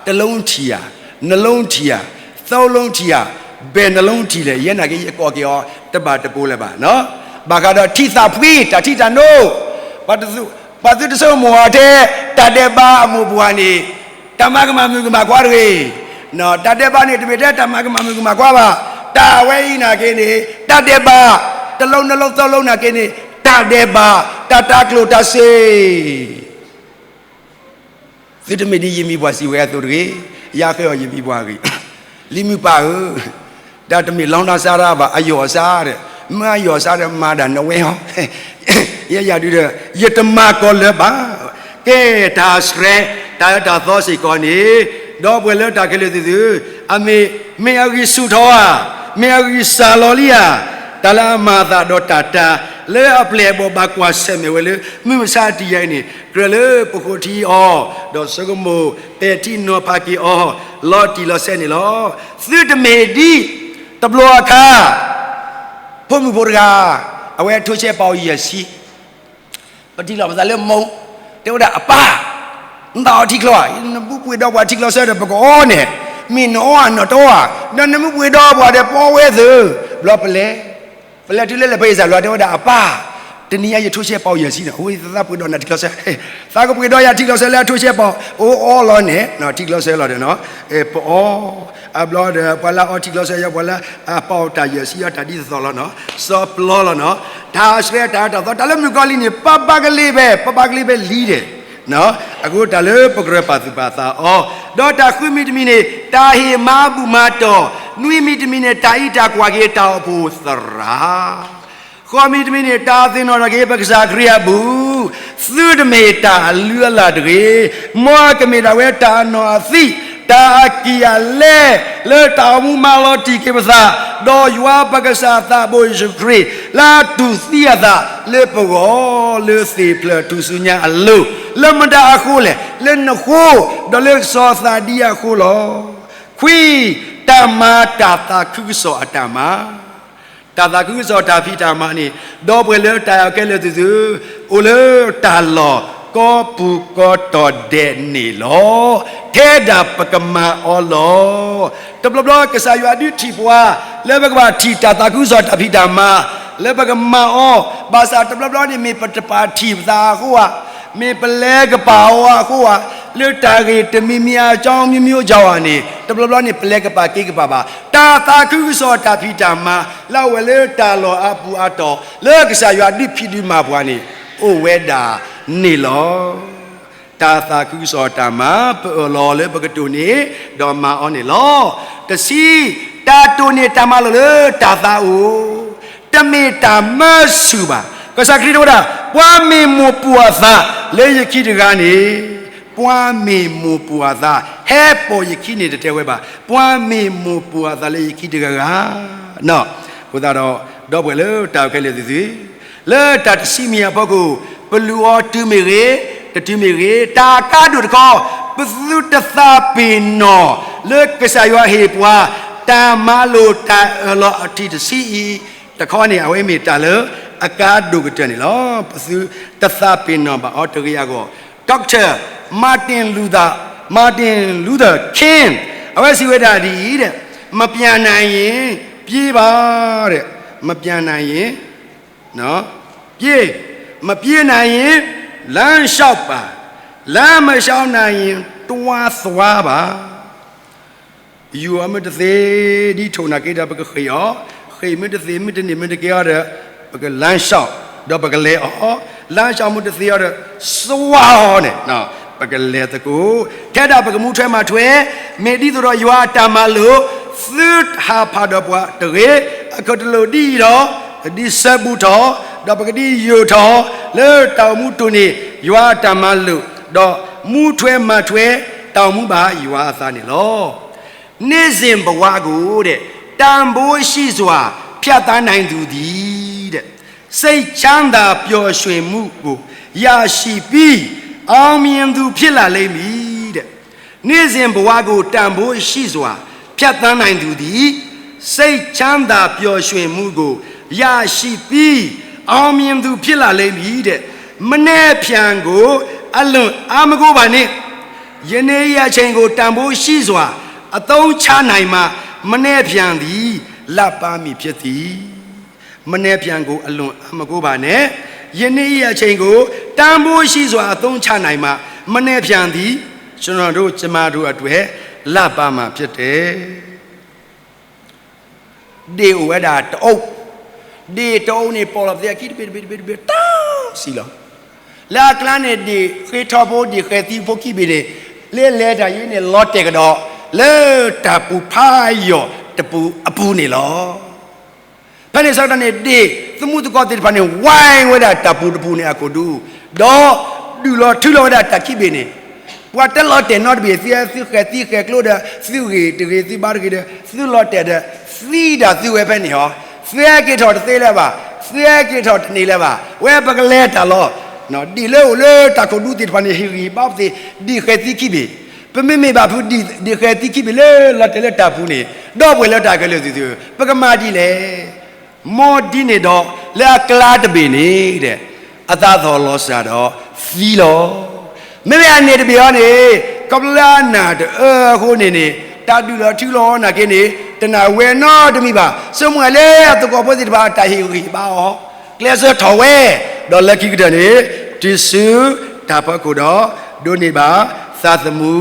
တစ်လုံးထီၣ်ဧါ, နှစ်လုံးထီၣ်ဧါ, သုံးလုံးထီၣ်ဧါ, ဘယ်နှလုံးထီၣ်လဲၣ်, ယဲနာ်က့ ယကိးက့ၤအီၤတဘၣ်တပိၤလၢၤဘၣ်. ဘၣ်ဃးဒီးထံသးဖှံ တၢ်ထံတၢ်နိ, ပှၤသုတဆိကမိၣ်အီၤထဲ တၢ်ဒဲးဘးအမိၢ်ပှၢ်န့ၣ် တၢ်မၤကမၣ်မုၣ်ကမၣ်ခွါတဂ့ၤ. တၢ်ဒဲးဘးန့ၣ် တမ့ၢ်ထဲတၢ်မၤကမၣ်မုၣ်ကမၣ်ခွါဘၣ်. တၢ်ဝဲအံၤနာ်က့န့ၣ် တၢ်ဒဲးဘး, တစ်လုံး နှစ်လုံး သုံးလုံး နာ်က့န့ၣ် တၢ်ဒဲးဘး, တၢ်တၤကျိၣ်တၤစ့ သုတမ့ၢ်ဒ်ယမံၤပှၢ်စံးဝဲအသိးတဂ့ၤ, ယဃ့အီၤယမံၤပှၢ်အဂ့ၢ်, လံၤမုၣ်ပၢ်ဧၢ, တၢ်တမ့ၢ်လီၤနၤစၢ်ဒၣ်ဘၣ် အယီၢ်အစၢ်ဒီး, မ့ၢ်အယီၢ်အစၢ်ဒီး မၤဒၣ်နဝဲဟီ, ယဲယၤဒုဒီး ယတမၤကီၢ်လၢၤဘၣ်. ကဲ တၢ်ဆှဲ တၢ်အၢတၢ်သီစ့ၢ်ကီးန့ၣ်, ဒီပုၢ်ဝဲၢ်လၢတၢ်ခဲလၢာ်သ့ၣ်သုဧၢ, အမ့ၢ် မ့ၢ်အဂံၢ်ဆူၣ်ထီၣ်ဧါ, မ့ၢ်အဂံၢ်စၢ်လီၤလံဧါ, တၢ်လၢအမၤအသးဒီးတၢ်တၢ် လၢအပျဲၢ်အဘီၣ်ဘၣ်ကွၢ်ဆၢၣ်မဲာ်ဝဲလၢ မုၢ်မဆါတနံၤအံၤန့ၣ် ကြၢးလၢပဃိထံအီၤ, ဒီးဆိကမိၣ်ပဲာ်ထံနီၤဖးက့ၤအီၤ လီၤတံၢ်လီၤဆဲးန့ၣ်လီၤ. သုတမ့ၢ်ဒ် တဘျီအခါ ဖိမုၣ်ဖိတဂၤ အဝဲထိၣ်ဆဲးပာ်အီၤယဲၢ်ဆံ, ပထံၣ်လိာ်ပသးလၢမိၢ်, တဲဝဲဒၣ်အပၢ်, နသးအီထံချီဧါ, နမ့ၢ်ပှ့ၤဒီးပှၤထံချီဆၢဒီး ပကအီန့ၣ်, မ့ၢ်နအီဧါနတအီဧါ, ဒီးနမ့ၢ်ပှ့ၤဒီးပှၤဒီး ပအီဝဲသ့ၣ်, ဘျီပလဲၤ ပလဲၤတုၤလၢလဲၤဖဲအံၤစၢ်လီၤ တဲဝဲဒၣ်အပၢ်, တနံၤအံၤယထိၣ်ဆဲးပာ်အီၤယဲၢ်ဆံန့ၣ်, အဝဲသးပှ့ၤဒီးနၤထံချီဆၢ, သးကပှ့ၤဒီးယၤထံချီဆၢလၢအထိၣ်ဆဲးပာ်အီၤလီၤန့ၣ်, ထံချီဆၢလီၤဒီး, ပအီ, အဘျီဒီး ပှၤလၢအအီထံချီဆၢယၤ ပှၤလၢအပာ်အီၤတၢ်ယဲၢ်ဆံအီၤတၢ်ဒ်သိးသိးလီၤနီၤ, စီၤပျီလီၤနီၤ, တၢ်ဆှဲတၢ်တၢ်သီ တၢ်လၢမုၣ်ကီၤလံၢ်န့ၣ် ပဘၣ်ကလ့ၤဖဲ ပဘၣ်ကလ့ၤဖဲလံဒီး အဃိတၢ်လၢပကြၢးပာ်သူၣ်ပာ်သးအီၤ, ဒီးတၢ်ဃုမံၤတမံၤန့ၣ် တၢ်ဟ့ၣ်မၤဘူၣ်မၤတီၢ်, နွံမံၤတမံၤန့ၣ် တၢ်အံးတၢ်ကွၢ်က့ၤတၢ်အိၣ်ဖှိၣ်သရၣ်, ဃိးမံၤတမံၤန့ၣ် တၢ်သ့ၣ်နီၣ်ထီၣ်က့ၤပကစၢ်ခရံာ်အပူၤ, သုတမ့ၢ်တၢ်အလုၢ်အလၢ်တဂ့ၤ, မ်ကမ့ၢ်ဒၣ်ဝဲတၢ်အနီၢ်အသံၣ်, တၢ်အကံၢ်အလဲ လၢတၢ်အိၣ်မူမၤလီၤတံၢ်က့ၤပသး, ဒီးယွၤပကစၢ်သးဘိယ့ၣ်ၡူးခရံာ် လၢအတူၢ်သံအသးလၢပဂီၢ် လၢသ့ၣ်ဖျၢၣ်ထူၣ်စုညါအလိၤ, လၢမတၤအဃိလဲၣ်, လၢနဃိ, ဒီးလၢကစီၤသးဒံအဃိလီၤ. ခွံ, တၢ်မၤတၢ်သးခုကစီၣ်အတၢ်မၤ တၢ်သးခုကစီၣ်တၢ်ဖံးတၢ်မၤန့ၣ်, ဒီပုၢ်ဝဲၢ်လၢတၢ်အဲၣ်ခဲလၢာ်သ့ၣ်သု, အိၣ်လၢတၢ်လီၢ်ကီပူၤကီတီၢ်ဒဲးန့ၣ်လီၤ. ထဲဒၣ်ပကမၤအီၤလီၤ. တဘျီဘျီကစၢ်ယွၤဒုးထံၣ်ပှၤ, လၢပကဘၣ်ထံၣ်တၢ်သးခုကစီၣ်တၢ်ဖံးတၢ်မၤ, လၢပကမၤအီၤ, ဘၣ်ဆၣ်တဘျီဘျီန့ၣ်မ့ၢ်ပတပာ်ထံၣ်ပသးအဃိဧါ, မ့ၢ်ပလဲၤကပာ်အီၤအဃိဧါ, လၢတၢ်ဂ့ၢ်တမံၤမံၤအကြောင်းမျိုးမျိုးကြောင့်န့ၣ်, တဘျီဘျီန့ၣ် ပလဲၤကပာ်က့ၤကပာ်ဘၣ်. တၢ်သးခုကစီၣ်တၢ်ဖံးတၢ်မၤ လၢအဝဲလၢတၢ်လီၢ်အပူၤအတီၢ် လၢကစၢ်ယွၤဒုးဖံးဒုးမၤပှၤန့ၣ် အိၣ်ဝဲဒၣ်န့ၣ်လီၤ. တၢ်သးခုကစီၣ်တၢ်မၤ ပအၢၣ်လီၤလၢပကတိၢ်န့ၢ် ဒီးမၤအီၤန့ၣ်လီၤ. တဆံ, တၢ်တိၢ်န့ၢ်တၢ်မၤလိာ်လၢတၢ်သးအိၣ်, တမ့ၢ်တၢ်မၢဆူၣ်ဘၣ်. ကစၢ်ခရံာ်တဲဝဲဒၣ်, ပှၤမ့ၢ်မိၢ်ပှၢ်အသးလၢယခံတဂၤန့ၣ်, ပှၤမ့ၢ်မိၢ်ပှၢ်အသး ဟဲပိာ်ယခံန့ၣ်တတဲဝဲဘၣ်. ပှၤမ့ၢ်မိၢ်ပှၢ်အသးလၢယခံတဂၤဂၤ အဃိသတးဒီး ဒီပုၢ်ဝဲၢ်လၢတၢ်ခဲလၢာ်သ့ၣ်သု, လၢတၢ်တဆံမံၤအဖီခိၣ်, ပလူၤအီၤတုၤမ့ၢ်ဂ့ၤ, တတုၤမ့ၢ်ဂ့ၤ, တၢ်အကါဒိၣ်တခီ, ပသုတသးပ့ၤနီၣ်လၢကစၢ်ယွၤဟ့ၣ်ပှၤ တၢ်မၤလိာ်တၢ်အၢၣ်လီၤအထံၣ်တဆံအံၤတခီန့ၣ် အဝဲမ့ၢ်တၢ်လၢအကါဒိၣ်ကတၢၢ်န့ၣ်လီၤ. ပသုတသးပ့ၤနီၣ်ဘၣ်အီၤတဂ့ၤအဂီၢ်, Doctor Martin Luther, Martin Luther King အဝဲစံးဝဲဒၣ်ဒ်အံၤ, မပျံနိုင်ရင် ပြေးပါ, မပျံနိုင်ရင် ပြေး, မပြေးနိုင်ရင် လမ်းလျှောက်ပါ, လမ်းမလျှောက်နိုင်ရင် တွားသွားပါ. ယိၤအမုၢ်တသ့ ဒ်ထိၣ်နၤက့ဒီး ပကဃ့ၢ်အီၤ, ဃ့ၢ်မုၢ်တသ့ မုၢ်တန့ၢ်မုၢ်တကဲအီၤဒီး ပကလမ်းလျှောက်, ဒီးပကလဲၤအီၤ, လမ်းလျှောက်မုၢ်တသ့အီၤဒီး သွားအီၤန့ၣ် ပကလဲၤသကိး, ထဲဒၣ်ပကမူထွဲမၤထွဲ, မ့ၢ်ဒ်သိးဒီးယွၤအတၢ်မၤလိာ် သုတဟးဖးဒီးပှၤတဂ့ၤ, အခိၣ်တလိာ်ဒ်အံၤဒီး ပကဒ်ဆၢဘူးထီၣ်, ဒီးပကဒ်ယိာ်ထီၣ် လၢတၢ်အိၣ်မူတိၢ်န့ၢ် ယွၤအတၢ်မၤလိာ်, ဒီးမူထွဲမၤထွဲ တၢ်အိၣ်မူဘၣ်ယွၤအသးန့ၣ်လီၤ. နေ့စဉ်ဘဝကို တန်ဖိုးရှိစွာ ဖြတ်သန်းနိုင်သူသည် စိတ်ချမ်းသာပျော်ရွှင်မှုကို ရရှိပြီး အောင်မြင်သူ ဖြစ်လာလိမ့်မည်တဲ့။ နေ့စဉ်ဘဝကို တန်ဖိုးရှိစွာ ဖြတ်သန်းနိုင်သူသည် စိတ်ချမ်းသာပျော်ရွှင်မှုကို ရရှိပြီး အောင်မြင်သူ ဖြစ်လာလိမ့်မည်တဲ့။ မနက်ဖြန်ကို အလွန်အားမကိုးပါနဲ့။ ယနေ့အချိန်ကို တန်ဖိုးရှိစွာ အသုံးချနိုင်မှ မနက်ဖြန်သည် လပ်ပါမည်ဖြစ်သည်။ မနက်ဖြန်ကို အလွန်အားမကိုးပါနဲ့။ ယနေ့အချိန်ကို တန်ဖိုးရှိစွာ အသုံးချနိုင်မှ မနက်ဖြန်သည် ကျွန်တော်တို့ ကျမတို့အတွက် လပ်ပါမှာဖြစ်တယ်။ ဒ့ၣ်အိၣ်ဝဲဒၣ်တအုပ်, ဒ့ၣ်တအုပ်န့ၣ် ပိာ်လီၤပသ့အခံတဘ့ၣ်တဘ့ၣ်တဘ့ၣ်တဘ့ၣ် တၢ်စံၣ်လီၤ. လၢအကျါန့ၣ် ဒ့ၣ်ဃ့ထီဖိ ဒ့ၣ်ဃဲၤသံဖိခံဘ့ၣ်န့ၣ် လၢလဲၤတၢ်ယံၤန့ၣ် လီၤတဲာ်ကဒီး လၢတၢ်ပူၤဖးယိာ် တပူၤအပူၤန့ၣ်လီၤ. ဖဲန့ၣ်ဆၢကတီၢ်န့ၣ် ဒ့ၣ်သမူသကိးသ့ၣ်တဖၣ်န့ၣ် ဝဲဝဲဒၣ်တၢ်ပူၤတပူၤန့ၣ်အခိၣ်ဒူ, ဒီးဒုးလီၤထုလီၤဝဲဒၣ်တၢ်ခံဘ့ၣ်န့ၣ်, ပှၤတလီၤတဲာ်နီတဘ့ၣ်, သုသုဃဲၤသံဃဲၤကျိဒီး သုဂ့ၤတဂ့ၤ သုဘါတဂ့ၤဒီး သုလီၤတဲာ်ဒီး သံဒၣ်သုဝဲဖဲန့ၣ်ဟီ, သုဟဲက့ၤထီၣ်တသ့လၢၤဘၣ်, သုဟဲက့ၤထီၣ်တန့ၢ်လၢၤဘၣ်, ဝဲပကလဲၤတၢ်လီၤ. ဒ့ၣ်လၢအိၣ်လၢတၢ်ခိၣ်ဒူသ့ၣ်တဖၣ်န့ၣ် ဟ့ၣ်ဂံၢ်ဟ့ၣ်ဘါပသ့ၣ် ဒ့ၣ်ဃဲၤသံခံဘ့ၣ်, ပမ့မ့ၢ်ဘၣ်ဖုးဒ့ၣ်ဃဲၤသံခံဘ့ၣ်လၢလီၤတဲာ်လၢတၢ်ပူၤန့ၣ်, ဒီပုၢ်ဝဲၢ်လၢတၢ်ကလဲၤသ့ၣ်သုဧၢ, ပကမၤဒ်လဲၣ်. မ်ဒ်န့ၣ်ဒီး လၢအကျါတဘ့ၣ်န့ၣ် အသးသီၣ်လီၤစၢ်ဒီးသံလီၤ. မ့မ့ၢ်အန့ၣ်တဘ့ၣ်အံၤန့ၣ် ခီဖျိလၢအနၢ်တအၢအဃိန့ၣ်န့ၣ် တၢ်ဒုးလီၤထုလီၤနာ်က့န့ၣ် တနာ်ဝဲနီတမံၤဘၣ်. ဆိကမိၣ်ဝဲလၢအသကိးဖိသ့ၣ်တဖၣ်အတၢ်ဟ့ၣ်ဂံၢ်ဟ့ၣ်ဘါအီၤ, ကျဲးစၢးထီၣ်ဝဲ, ဒီးလၢခံကတၢၢ်န့ၣ် တုၤဆူတၢ်ဖီခိၣ်ဒီး ဒိးန့ၢ်ဘၣ်သးသမူ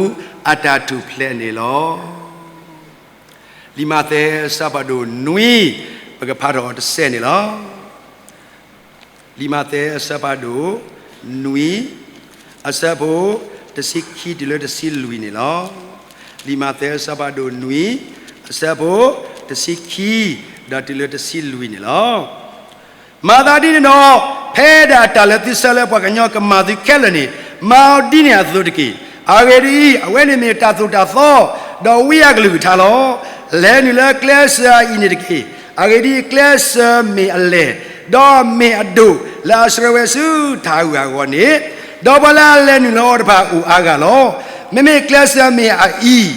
အတၢ်ထူၣ်ဖျဲးန့ၣ်လီၤ. လံာ်မးသဲအဆၢဖးဒိၣ်နွံ, ပကဖးထီၣ်အီၤတစဲးန့ၣ်လီၤ. လံာ်မးသဲအဆၢဖးဒိၣ်နွံ, အဆၢဖိ တဆံခံတုၤလၢတဆံလွံၢ်န့ၣ်လီၤ. လံာ်မးသဲအဆၢဖးဒိၣ်နွံ, အဆၢဖိ တဆံခံ ဒီးတုၤလၢတဆံလွံၢ်န့ၣ်လီၤ. မၤသးဒ်န့ၣ်ဒီး, ဖဲဒၣ်တၢ်လၢသုဆၢလၢပှၤကညီကမၤသုခဲလၢာ်န့ၣ်, မၤအီၤဒ်န့ၣ်အသိးတက့ၢ်. အဂ့ၢ်ဒ်အံၤ, အဝဲန့ၣ်မ့ၢ်တၢ်သိၣ်တၢ်သီ, ဒီးဝံအကလုၢ်ကထါလီၤ. လဲၤနုာ်လၢကျဲစၢၤအအံၤန့ၣ်တက့ၢ်. အဂ့ၢ်ဒ်အံၤ, ကျဲစၢၤမ့ၢ်အလဲၢ်, ဒီးမ့ၢ်အဒိၣ်လၢအဆှၢဝဲဆူတၢ်အုၣ်အဂီၢ်န့ၣ်, ဒီးပှၤလၢအလဲၤနုာ်လီၤအီၤတဖၣ်အိၣ်အါဂၤလီၤ. မ့မ့ၢ်ကျဲစၢၤမ့ၢ်အအံၤ, ဒီး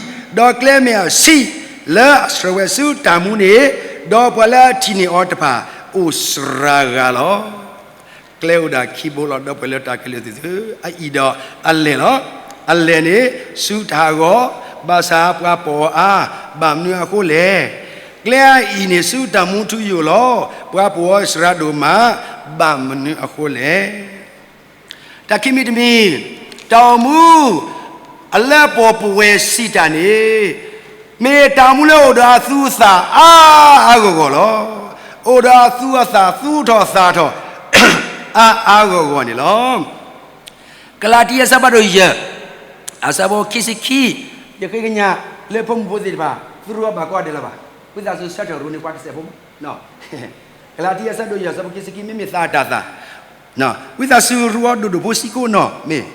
ကျဲမ့ၢ်အဆံး, လၢအဆှၢဝဲဆူတၢ်မူန့ၣ်, ဒီးပှၤလၢအထံၣ်န့ၢ်အီၤတဖၣ်အိၣ်စှၤဂၤလီၤ. ကျဲအိၣ်ဒၣ်ခံဘိလီၤ ဒီပုၢ်ဝဲၢ်လၢတၢ်ကလဲၤသ့ၣ်သု, အအံၤဒီးအလဲၢ်လီၤ. အလဲၢ်န့ၣ် ဆူတၢ်ဟးဂီၤ, ဘၣ်ဆၣ်ပှၤပိာ်အီၤအါ, ဘၣ်မနုၤအဃိလဲၣ်. ကျဲအအံၤန့ၣ် ဆူတၢ်မူထူယိာ်လီၤ. ပှၤပိာ်အီၤစှၤဒိၣ်မး, ဘၣ်မနုၤအဃိလဲၣ်. တၢ်ခံမံၤတမံၤ, တၢ်အိၣ်မူ အလၢပှဲၤပဝဲစံးတၢ်န့ၣ်, မ့ၢ်တၢ်အိၣ်မူလၢအိၣ်ဒီးအသူအသၣ်အါအါဂီၢ်ဂီၢ်လီၤ. အိၣ်ဒီးအသူအသၣ်သူထီၣ်သၣ်ထီၣ် အါအါဂီၢ်ဂီၢ်န့ၣ်လီၤ. ကလၤတံ အဆၢဖးဒိၣ်ယဲၢ်, အဆၢဖိခံဆံခံ, ယဃ့ကညးလၢဖိမုၣ်ဖိသ့ၣ်တဖၣ် သုရူးအီၤဘၣ်ကိးဂၤဒဲးလီၤဘၣ်. ဝံသးစူၤဆၢထၢၣ်ရူးန့ၢ်ပှၤတစဲးဖိမး. ကလၤတံ အဆၢဒိၣ်ယဲၢ် အဆၢဖိခံဆံခံ မ့မ့ၢ်သးအတၢ်သၣ်, ဝံသးစူၤရူးအီၤဒိၣ်ဒိၣ်ဖိဆံးကိးနီၢ်မ့ၢ်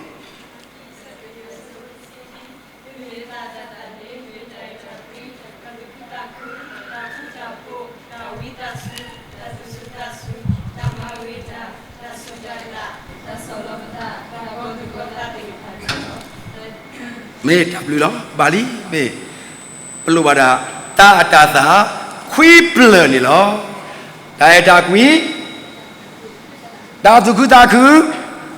မ့ၢ်တၢ်ဘျုးလီၤ. ဘၣ်လံ, မ့ၢ်ပလိၣ်ဘၣ်ဒၣ် သးအတၢ်သၣ် ခွံဖျၢၣ်န့ၣ်လီၤ. တၢ်အဲၣ်တၢ်ကွံ, တၢ်သူၣ်ခုသးခု,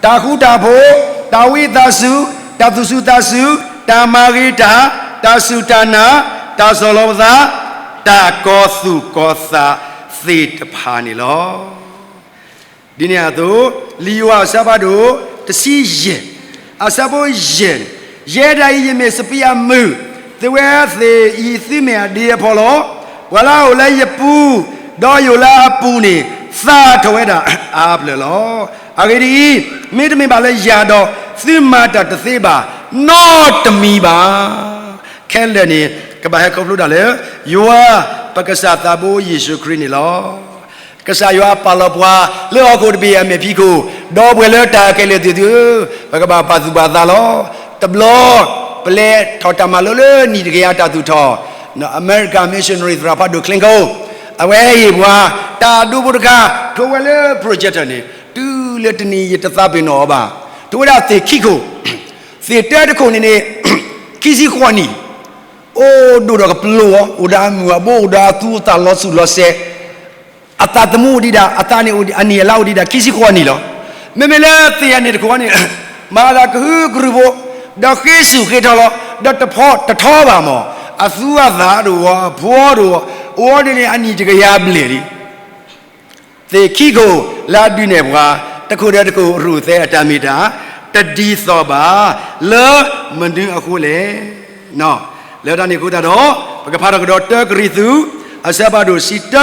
တၢ်ဃူတၢ်ဖိး, တၢ်ဝံသးစူၤ, တၢ်သူၣ်စူၤသးစူၤ, တၢ်မၤဂ့ၤတၢ်, တၢ်စူၢ်တၢ်နာ်, တၢ်ဆီၣ်လီၤပသး, တၢ်ကီၤသူၣ်ကီၤသးသ့ၣ်တဖၣ်န့ၣ်လီၤ. ဒ်န့ၣ်အသိး, လံာ်ယိၤဟၣ်အဆၢဖးဒိၣ် တဆံယဲၢ်, အဆၢဖိယဲၢ်, ယဲဒၣ်အံၤယမ့ၢ်စပံးအမုၢ်, သုဝဲသ့ၣ်အံၤသုမ့ၢ်အဒ့အဖီလီၤ. ပှၤလၢအအိၣ်လၢယပူၤ, ဒီးယအိၣ်လၢအပူၤန့ၣ်, သၣ်ထီၣ်ဝဲဒၣ်အါဖျၢၣ်လီၤ. အဂ့ၢ်ဒ်အံၤ, မ့တမ့ၢ်ဘၣ်လၢယၤဒီး, သုမၤတၢ်တသ့ဘၣ်, နီတမံၤဘၣ်. ခဲလၢာ်န့ၣ် ကဘၣ်ဟဲခီဖျိဒၣ်လၢ ယွၤပကစၢ်သးဘိယ့ၣ်ၡူးခရံာ်န့ၣ်လီၤ. ကစၢ်ယွၤပာ်လီၤပှၤ လၢဟီၣ်ခိၣ်တဘ့ၣ်အမဲာ်ဖံးခိၣ်, ဒီပုၢ်ဝဲၢ်လၢတၢ်ကလဲၤသ့ၣ်သုဧၢ, ပကဘၣ်ပာ်သူၣ်ပာ်သးလီၤ. တဘျီ, ပလဲၤထီၣ်တၢ်မၤလိလၢနံၣ်တကယၤတၢ်သူၣ်ထီၣ်, American missionary သရၣ်ဖးဒိၣ် Clinton, အဝဲဟ့ၣ်ပှၤ တၢ်ဒိဖိတခါ, ထိးဝဲလၢ projector န့ၣ်, တုၤလၢတနံၤယတသးပ့ၤနီၣ်အီၤဘၣ်, ထိးဝဲဒၣ်သ့ၣ်ခံခိၣ်, သ့ၣ်တၢတခိၣ်န့ၣ်န့ၣ်, ခံဆံဃိးနံၣ်, အိၣ်ဒိၣ်ဒီးကပျိာ်အီၤ, အိၣ်ဒီးအမုၢ်အဘိ, အိၣ်ဒီးအသူအသၣ်လီၤဆူၣ်လီၤစဲး, အသးသမူအိၣ်ဒံးဒၣ်, အသးန့ၣ်အိၣ်ဒံး, အနံၣ်အလါအိၣ်ဒံးဒၣ် ခံဆံဃိးနံၣ်လီၤ. မ့မ့ၢ်လၢသ့ၣ်အန့ၣ်တခိၣ်န့ၣ်, မၤသးကဟုကရူၢ်ဖိ, ဒီးဃ့ဆူၣ်ဃ့ထီလီၤ, ဒီးတဖီ, တထီဘၣ်မး, အသူအသၣ်တအိၣ်, အဖိတအိၣ်, အိၣ်ဒ်န့ၣ်အနံၣ်တကယၤဘျဲၣ်လံ. သ့ၣ်ခံခိၣ်လၢအဒုးနဲၣ်ပှၤ, တခိၣ်ဒီးတခိၣ်ရူၢ်သဲအတၢ်မ့ၢ်တၢ်, တဒ်သိးဘၣ်, လၢမနုၤအဃိလဲၣ်. လၢတၢ်န့ၣ်အဃိသတးဒီး, ပကဖးထီၣ်ကဒီးတၢကရံၣ်သူး, အဆၢဖးဒိၣ်တဆံတၢ,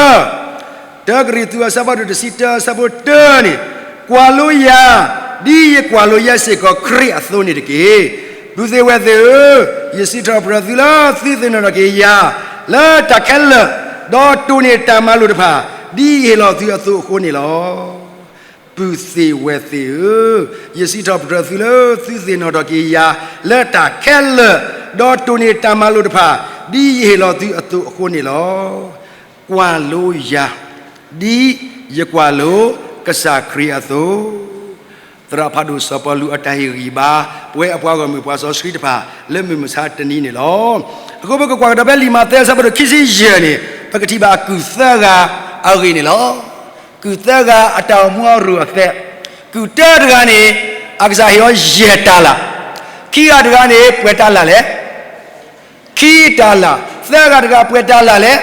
တၢကရံၣ်သူး အဆၢဖးဒိၣ်တဆံတၢ အဆၢဖိတၢန့ၣ်, ကွၢ်လိယၤ, ဒ်ယကွၢ်လိယဲစ့ၢ်ကီးခရံာ်အသိးန့ၣ်တက့ၢ်. ပုၢ်သ့ၣ်ဝဲၢ်သ့ၣ်ဧၢ, ယစံးထီၣ်ပတြၢၤသုလၢသုသ့ၣ်နီၣ်ထီၣ်က့ၤယၤ, လၢတၢ်ခဲလၢာ်, ဒီးတိၢ်န့ၢ်တၢ်မၤလိာ်တဖၣ်, ဒ်ယဟ့ၣ်လီၤသုအသိးအဃိန့ၣ်လီၤ. ပုၢ်သ့ၣ်ဝဲၢ်သ့ၣ်ဧၢ, ယစံးထီၣ်ပတြၢၤသုလၢသုသ့ၣ်နီၣ်ထီၣ်က့ၤယၤ လၢတၢ်ခဲလၢာ်, ဒီးတိၢ်န့ၢ်တၢ်မၤလိာ်တဖၣ်, ဒ်ယဟ့ၣ်လီၤသုအသိးအဃိန့ၣ်လီၤ. ကွၢ်လိယၤ, ဒ်ယကွၢ်လိကစၢ်ခရံာ်အသိး သရၣ်ဖးဒိၣ်စီၤပီလူးအတၢ်ဟ့ၣ်ဂံၢ်ဘါ ပဝဲအပှၤဂီၢ်မုၢ်ပှၤစီဆှံတဖၣ် လၢမုၢ်မဆါတနံၤန့ၣ်လီၤ. အဃိပကကွၢ်ကဒီးဖဲလံာ်မးသဲအဆၢဖးဒိၣ်ခံဆံယဲၢ်န့ၣ် ပကထံၣ်ဘၣ်အကုၢ်သၢဂၤအဂ့ၢ်န့ၣ်လီၤ. ကုၢ်သၢဂၤအတၢ်အိၣ်မူအရူၢ်အသဲး, ကုၢ်တၢတဂၤန့ၣ် အကစၢ်ဟ့ၣ်အီၤယဲၢ်တၤလၣ်, ခံဂၤတဂၤန့ၣ် ပှဲၤတၤလၣ်လဲၣ် ခံတၤလၣ်, သၢဂၤတဂၤပှဲၤတၤလၣ်လဲၣ်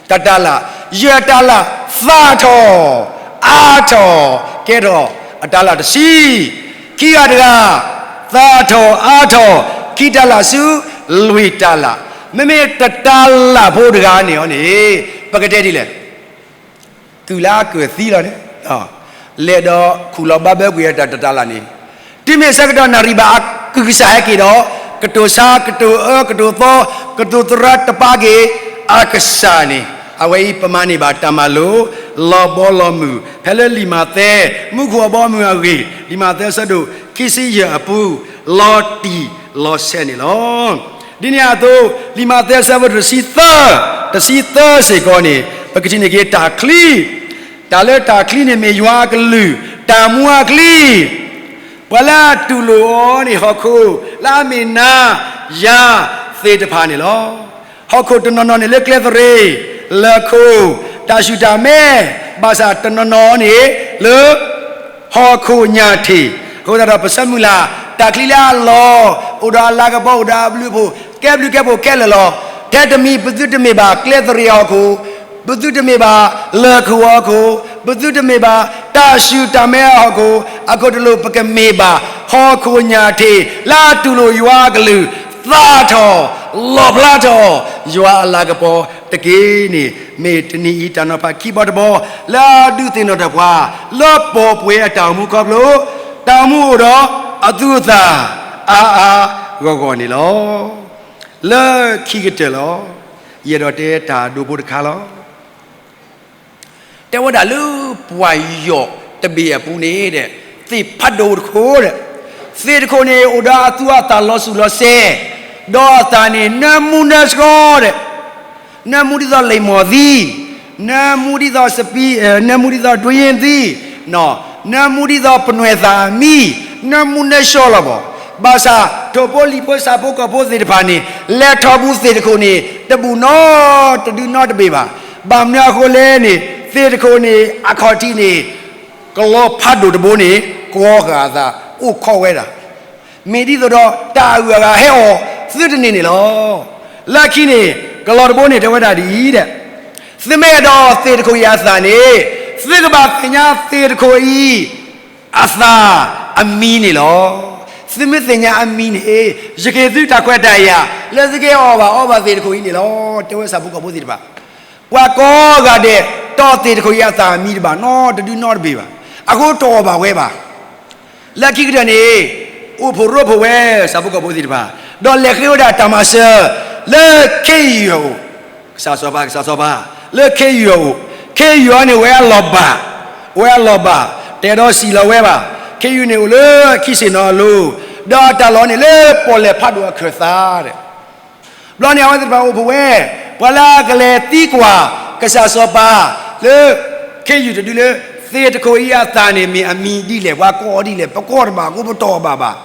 တတၤလၣ်, ယဲၢ်တၤလၣ် သၣ်ထီၣ် အါထီၣ် ကဲထီၣ်အတၤလၣ်တဆံ, ခံဂၤတဂၤ သၣ်ထီၣ်အါထီၣ် ခံတၤလၣ်ဆူ လွံၢ်တၤလၣ်, မ့မ့ၢ်တတၤလၣ်ဖိတဂၤန့ၣ်အီၤန့ၣ် ပကတဲဒ်လဲၣ် ကုၢ်လၢအကၢၣ်သံလီၤန့ၣ်, လဲၤဒီးခူၣ်လီၤဘါဘၢကွံာ်အတၢ်တတၤလၣ်န့ၣ်, တုၤမ့ၢ်ဆၢကတီၢ်နၣ်ရံၣ်ဘၣ်အကုၢ်ကစၢ်ဟဲက့ၤဒီး ကတိၤဆါ ကတိၤအၢ ကတိၤသီ ကတိၤသရၢတပာ်က့ၤအကစၢ်န့ၣ်, အဝဲအံၤပမၤန့ၢ်ဘၣ်တၢ်မၤလိာ် လီၤဘီလီၤမုၢ် ဖဲလၢလံာ်မးသဲ မူခိၣ်အဘီအမုၢ်အဂ့ၢ် လံာ်မးသဲအဆၢဒိၣ်ခံဆံယဲၢ်အပူၤ လီၤတံၢ်လီၤဆဲးန့ၣ်လီၤ. ဒ်န့ၣ်အသိး လံာ်မးသဲအဆၢဖးဒိၣ်တဆံသၢ, တဆံသၢစ့ၢ်ကီးန့ၣ် ပကထံၣ်န့ၢ်က့ၤတၢ်ချံ, တၢ်လၢတၢ်ချံန့ၣ်မ့ၢ်ယွၤအကလုၢ်, တၢ်မူအချံ, ပှၤလၢအတူၢ်လိာ်အီၤန့ၣ် ဟီၣ်ခိၣ်လၢအမ့ၢ်နၤယၤသ့ၣ်တဖၣ်န့ၣ်လီၤ. ဟီၣ်ခိၣ်တနီၤနီၤန့ၣ်လၢကျဲသရ့ၤ, လၢခိၣ်, တၢ်ဆူၣ်တၢ်မဲ, ဘၣ်ဆၣ်တနီၤနီၤန့ၣ်လၢ ဟီၣ်ခိၣ်ညၣ်ထ့ၣ်, အဃိသတးဒီးပဆၢမုၢ်လၢ် တၢ်ချံလၢအလီၤ, အိၣ်ဒီးအလၤကပီၤ အိၣ်ဒီးအဘျုးအဖှိၣ် ကဲဘျုးကဲဖှိၣ်ခဲလၢာ်လီၤ. ထဲတမံၤပသုတမ့ၢ်ဘၣ်ကျဲသရ့ၤအဟီၣ်ခိၣ်, ပသုတမ့ၢ်ဘၣ်လၢခိၣ်အဟီၣ်ခိၣ်, ပသုတမ့ၢ်ဘၣ်တၢ်ဆူၣ်တၢ်မဲအဟီၣ်ခိၣ်, အခိၣ်တလိာ်ပကမ့ၢ်ဘၣ် ဟီၣ်ခိၣ်ညၣ်ထ့ၣ် လၢအတူၢ်လိာ်ယွၤအကလုၢ်, သၣ်ထီၣ်, လီၣ်ဖျါထီၣ်, ယွၤအလၤကပီၤတက့ၢ်န့ၣ် မ့ၢ်တနံၤအံၤတၢ်နီၤဖးခံဘီတဘီ လၢအဒုးသ့ၣ်နီၣ်ထီၣ်ပှၤ လၢပီၢ်ပှဲၤအတၢ်အိၣ်မူခီဖျိ တၢ်အိၣ်မူအိၣ်ဒီးအသူအသၣ်အါအါဂီၢ်ဂီၢ်န့ၣ်လီၤ. လၢခံကတၢၢ်လီၤ. ယအဲၣ်ဒိးတဲတၢ်ဒိဖိတခါလီၤ. တဲဝဲဒၣ်လၢပှၤယီၢ်တဘ့ၣ်အပူၤန့ၣ်ဒီး သ့ၣ်ဖးဒိၣ်တခိၣ်ဒီး သ့ၣ်တခိၣ်န့ၣ် အိၣ်ဒီးအသူအသၣ်လီၤစူၤလီၤစဲး, ဒီးအသၣ်န့ၣ် နၢမူနၢဆှီဒီး နၢမူဒ်သိးလံာ်မီၢ်သံ, နၢမူဒ်သိးစပံ, နၢမူဒ်သိးဒွံယ့ၣ်သံ, နၢမူဒ်သိးပနွဲၣ်သၣ်အမံ, နၢမူနၢဆှီလီၤဘၣ်. ဘၣ်ဆၣ် ထိၣ်ဖိလံၣ်ဖိဆၣ်ဖိကီၢ်ဖိသ့ၣ်တဖၣ်န့ၣ် လဲၤထီၣ်ဘူးသ့ၣ်တခိၣ်န့ၣ် တဘူးနီတဒုနီတဘ့ၣ်ဘၣ်. ဘၣ်မနုၤအဃိလဲၣ်န့ၣ် သ့ၣ်တခိၣ်န့ၣ် အခီၣ်ထံးန့ၣ် ကလီဖးဒိၣ်တဘိန့ၣ် ကီဃာ်အသး အိၣ်ခိးဝဲဒၣ် မ့ၢ်ဒ်သိးဒီးတၢ်အဂုၤအဂၤဟဲအီၣ်သုတန့ၢ်န့ၣ်လီၤ. လၢခံန့ၣ် ကလီတဘိန့ၣ်တဲဝဲဒၣ်ဒ်အံၤဒီး, သုမ့ၢ်အဲၣ်ဒိးသ့ၣ်တခိၣ်အံၤအသၣ်န့ၣ် သုကဘၣ်သ့ၣ်ညါသ့ၣ်တခိၣ်အံၤအသၣ်အမံၤန့ၣ်လီၤ. သုမ့ၢ်သ့ၣ်ညါအမံၤန့ၣ် ယကဟ့ၣ်သုတၢ်ခွဲးတၢ်ယာ် လၢသုကဟဲအီၣ်ဘၣ်အီဘၣ်သ့ၣ်တခိၣ်အံၤန့ၣ်လီၤ. တဲဝဲဆၣ်ဖိကီၢ်ဖိသ့ၣ်တဖၣ် ပှၤကိးဂၤဒဲး တီၢ်သ့ၣ်တခိၣ်အံၤအသၣ်အမံၤတဘၣ်နီတဒုနီတဘ့ၣ်ဘၣ်. အဃိတအီၣ်ဘၣ်ဝဲဘၣ်. လၢခံကတၢၢ်န့ၣ် အိၣ်ဖှိၣ်ရိဖှိၣ်ဝဲ ဆၣ်ဖိကီၢ်ဖိသ့ၣ်တဖၣ်, ဒီးလဲၤဃ့ဝဲဒၣ်တၢ်မၤစၢၤ လၢခ့ယုၢ်အအိၣ်, ကစၢ်စီၤပၤ ကစၢ်စီၤပၤ လၢခ့ယုၢ်အအိၣ်, ခ့ယုၢ်အံၤန့ၣ် ဝဲအလီၢ်ဘၣ်, ဝဲအလီၢ်ဘၣ်, တအဲၣ်ဒိးစံၣ်လီၤဝဲဘၣ်. ခ့ယုၢ်န့ၣ်အိၣ်လၢခံစ့ၣ်နီၤအလိၤ, ဒီးအတၢ်လီၢ်န့ၣ်လၢပီၣ်လဲၣ်ဖးဒိၣ်အခၢၣ်သးဒီး ဘျီန့ၣ်အဝဲသ့ၣ်တဖၣ်အိၣ်ဖှိၣ်ဝဲ, ပှၤလၢအကလဲၤသံကွၢ် ကစၢ်စီၤပၤ လၢ ခ့ယုၢ်တဒုလၢ သ့ၣ်တခိၣ်အံၤအသၣ်န့ၣ် မ့ၢ်အမံၤဒ်လဲၣ်, ပှၤကိးအီၤဒ်လဲၣ်, ပကိးတဘၣ်အဃိပတီၢ်အီၣ်ဘၣ်ဘၣ်.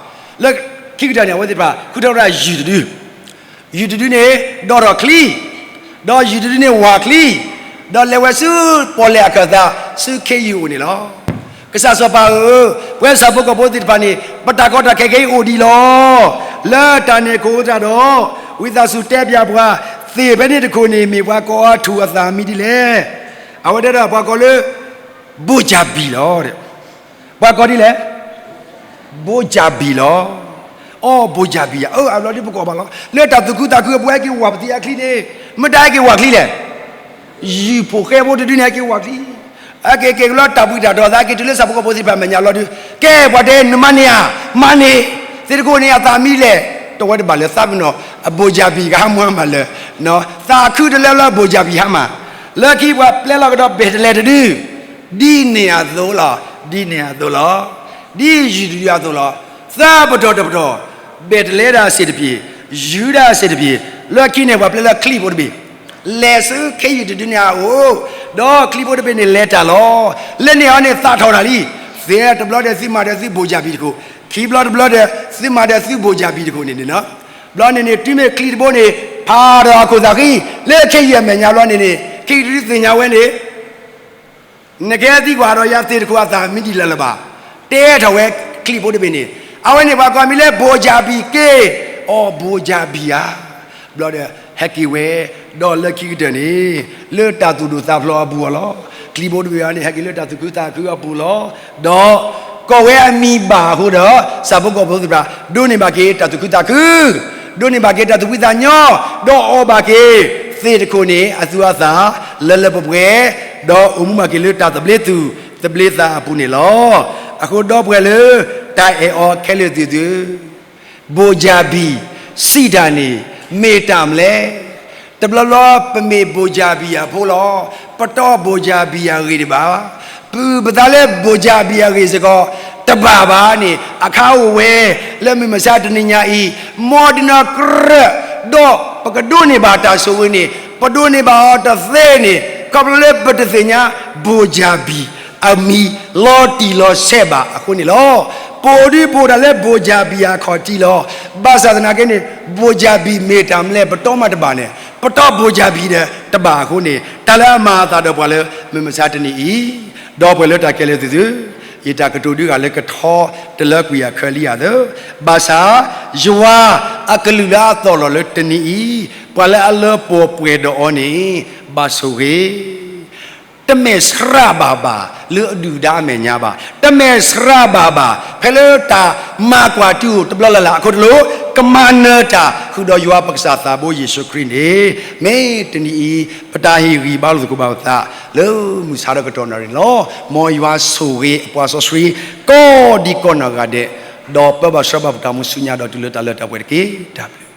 လၢခံကတၢၢ်န့ၣ် အဝဲသ့ၣ်တဖၣ် ဃုထၢဝဲဒၣ်ယုၢ်တဒု, ယုၢ်တဒုန့ၣ် ဒီထီၣ်ချံ, ဒီးယုၢ်တဒုန့ၣ်ဝၢ်ချံ, ဒီးလဲၤဝဲဆူပီၣ်လဲၣ်အခၢၣ်သး ဆူခ့ယုၢ်အအိၣ်န့ၣ်လီၤ. ကစၢ်စီၤပၤဧၢ, ပဝဲဆၣ်ဖိကီၢ်ဖိသ့ၣ်တဖၣ်န့ၣ် ပတၢ်ကီတၢ်ခဲခဲအံၤအိၣ်ဒံးလီၤ. လၢတၢ်န့ၣ်အဃိသတးဒီး ဝံသးစူၤတဲပၠးပှၤ, သ့ၣ်ဖဲန့ၣ်တခိၣ်န့ၣ် မ့ၢ်ပှၤကိးအထူၣ်အသၣ်မံၤဒ်လဲၣ်. အဝဲတဲဒီးပှၤကိးလၢ ဘိၣ်ကၠၣ်ဘံၣ်လီၤ. ပှၤကိးဒ်လဲၣ် ဘိၣ်ကၠၣ်ဘံၣ်လီၤ. အီ ဘိၣ်ကၠၣ်ဘံၣ်ဧါ, အၢ အဘျီဒ်ပကိးဘၣ်လီၤ. လၢတၢ်သူၣ်ခုသးခုအပူၤ ဟဲက့ၤဝၢ်ပသံအချံန့ၣ်, မတၤဟဲက့ၤဝၢ်ချံလဲၣ်. ယုၢ်ဖိၣ်ဃဲဖိတဒုန့ၣ် ဟဲက့ၤဝၢ်ချံ, ဟဲက့ၤက့ၤကလီတၢ်ဘှံးတၢ်တီၤသး က့ၤတုၤလၢဆၣ်ဖိကီၢ်ဖိသ့ၣ်တဖၣ်မဲာ်ညါလီၤဒုး, ကဲ ပှၤတဲနမၤန့ၢ်ဧါ, မၤန့ၢ်, သ့ၣ်တခိၣ်န့ၣ် အသၣ်မံၤလဲၣ်. တဝဲတဘၣ်လၢသးပ့ၤနီၣ် အဘိၣ်ကၠၣ်ဘံၣ်ကဟါမၢ်မးလၢ သးခုတလၢလၢဘိၣ်ကၠၣ်ဘံၣ်ဟါမၢ်, လၢခံပှၤပျဲလီၤကဒီးဘ့ၣ်တလဲတဒု, ဒ်န့ၣ်အသိးလီၤ, ဒ်န့ၣ်အသိးလီၤ, ဒ်ယုၢ်တယုၢ်အသိးလီၤ, သးပတီၢ်တပတီၢ်, ဘ့ၣ်တလဲဒၣ်စ့ၢ်တပျ့ၤ, ယူဒၤစ့ၢ်တပျ့ၤ, လၢခံန့ၣ်ပှၤပျဲလၢချံၣ်ဖိတဘ့ၣ် လဲၤဆူခ့ယုၢ်တဒုန့ၣ်အအိၣ်, ဒီးချံၣ်ဖိတဘ့ၣ်န့ၣ်လဲၤတၢ်လီၤ. လၢန့ၣ်အီၤန့ၣ်သးထီၣ်တၢ်လံ, သ့တဘျီဒီးသုမၤဒီးသုဘိၣ်ကၠၣ်ဘံၣ်တခိၣ်, ခံဘျီတဘျီဒီး သုမၤဒီးသုဘိၣ်ကၠၣ်ဘံၣ်တခိၣ်န့ၣ်န့ၣ်လီၤ. ဘျီန့ၣ်န့ၣ် တုၤမ့ၢ်ချံၣ်တဘိန့ၣ် ဖးဒီးအခိၣ်သးဃံ, လၢခ့ယုၢ်အမဲာ်ညါဘျီန့ၣ်န့ၣ် ခ့ယုၢ်တဒုသ့ၣ်ညါဝဲန့ၣ် နကဲသံကွၢ်ဒီးယၤသ့ၣ်တခိၣ်အသးမံဒံးလၢၤလၢၤဘၣ်, တဲထီၣ်ဝဲချံၣ်ဖိတဘ့ၣ်န့ၣ်, အဝဲန့ၣ်ပှၤကိးမံၤလၢဘိၣ်ကၠၣ်ဘံၣ်က့ၢ်, အီၤဘိၣ်ကၠၣ်ဘံၣ်ဧါ, ဘျီဒီး ဟဲက့ၤဝဲ, ဒီးလၢခံကတၢၢ်န့ၣ် လၢတၢ်သူၣ်ဒိၣ်သးဖျိးအပူၤအီၤလီၤ. ချံၣ်ဖိတဘ့ၣ်အံၤန့ၣ် ဟဲက့ၤလၢတၢ်သူၣ်ခုသးခုအပူၤလီၤ. ဒီး ကိးဝဲအမံၤဘၣ်အဃိဒီး ဆၣ်ဖိကီၢ်ဖိသ့ၣ်တဖၣ် ဒိးန့ၢ်ဘၣ်က့ၤတၢ်သူၣ်ခုသးခု ဒိးန့ၢ်ဘၣ်က့ၤတၢ်သူၣ်ဖှံသးညီ, ဒီးအီၣ်ဘၣ်က့ၤသ့ၣ်တခိၣ်န့ၣ် အသူအသၣ်လၢလၢပှဲၤပှဲၤ, ဒီးအိၣ်မူဘၣ်က့ၤလၢတၢ်သဘျ့သူၣ် သဘျ့သးအပူၤန့ၣ်လီၤ. အဃိဒီပုၢ်ဝဲၢ်လၢ တၢ်အဲၣ်အီၤခဲလၢာ်သ့ၣ်သုဧၢ, ဘိၣ်ကၠၣ်ဘံၣ် စံးတၢ်န့ၣ် မ့ၢ်တၢ်မနုၤလဲၣ်. တဘျီဘျီပမ့ၢ်ဘိၣ်ကၠၣ်ဘံၣ်အဖိလီၤ. ပတီၢ်ဘိၣ်ကၠၣ်ဘံၣ်အဂ့ၢ်တဘၣ်, ပုၢ်ပသးလၢဘိၣ်ကၠၣ်ဘံၣ်အဂ့ၢ်စ့ၢ်ကီး တဘၣ်ဘၣ်န့ၣ် အခါအိၣ်ဝဲ လၢမုၢ်မဆါတနံၤညါအံၤ မ်ဒုးနီၢ်ကြၢး ဒီးပကဒိးန့ၢ်ဘၣ်တၢ်ဆိၣ်ဂ့ၤန့ၣ် ပဒိးန့ၢ်ဘၣ်အီၤတသ့န့ၣ် ခီဖျိလၢပတသ့ၣ်ညါ ဘိၣ်ကၠၣ်ဘံၣ် အမံၤလီၤတံၢ်လီၤဆဲးဘၣ်အဃိန့ၣ်လီၤ. ပအိၣ်ဒုးပအိၣ်ဒၣ်လၢဘိၣ်ကၠၣ်ဘံၣ်အခီၣ်ထံးလီၤ. ဘၣ်ဆၣ်သနာ်က့န့ၣ် ဘိၣ်ကၠၣ်ဘံၣ်မ့ၢ်တၢ်မနုၤလဲၣ် ပတီၢ်မးတဘၣ်န့ၣ် ပတီၢ်ဘိၣ်ကၠၣ်ဘံၣ်ဒီးတဘၣ်အဃိန့ၣ် တၢ်လၢအမၤအသးဒီးပှၤလၢမုၢ်မဆါတနံၤအံၤ ဒီပုၢ်ဝဲၢ်လၢတၢ်ခဲလၢာ်သ့ၣ်သုဧၢ, ယတၢ်ကတိၤဒုးဂၤလၢကထီတလၢကွံာ်အခၢလံယၤသၢ, ဘၣ်ဆၣ် ယွၤအကလုၢ်လၢအသီၣ်လီၤလၢတနံၤအံၤ, ပှၤလၢအလၢပှဲၤပှဲၤဒီးအီၤန့ၣ် ဘၣ်ဆိၣ်ဂ့ၤ တမဲာ်ဆှးဘၣ်ဘၣ် လၢအဒုၣ်ဒါအမဲာ်ညါဘၣ်, တမဲာ်ဆှးဘၣ်ဘၣ် ဖဲလၢတၢ်မၤကွၢ်တုၤအိၣ်တဘျီလၢ်လၢ်အခိၣ်တလိၣ် ကမၤနၢၤတၢ်ဃုာ်ဒီးယွၤပကစၢ်သးဘိယ့ၣ်ၡူးခရံာ်န့ၣ်, မ့ၢ်တနံၤအံၤ ပတၢ်ဟ့ၣ်ဂံၢ်ဘါလိာ်သကိးဘၣ်ပသး လၢမုၢ်ဆါဒီးကတီၢ်နၣ်ရံၣ်န့ၣ်လီၤ. မ်ယွၤဆိၣ်ဂ့ၤအပှၤစီဆှံ ကိးဒံကိးနီၢ်ဂၤဒဲး, ဒီးပၢဘၣ်ဆှၢဘၣ်ပတၢ်မူဆူညါဒီးတုၤလၢတၢ်လၢတၢ်ပှဲၤတက့ၢ်. တၢ်ဘျုး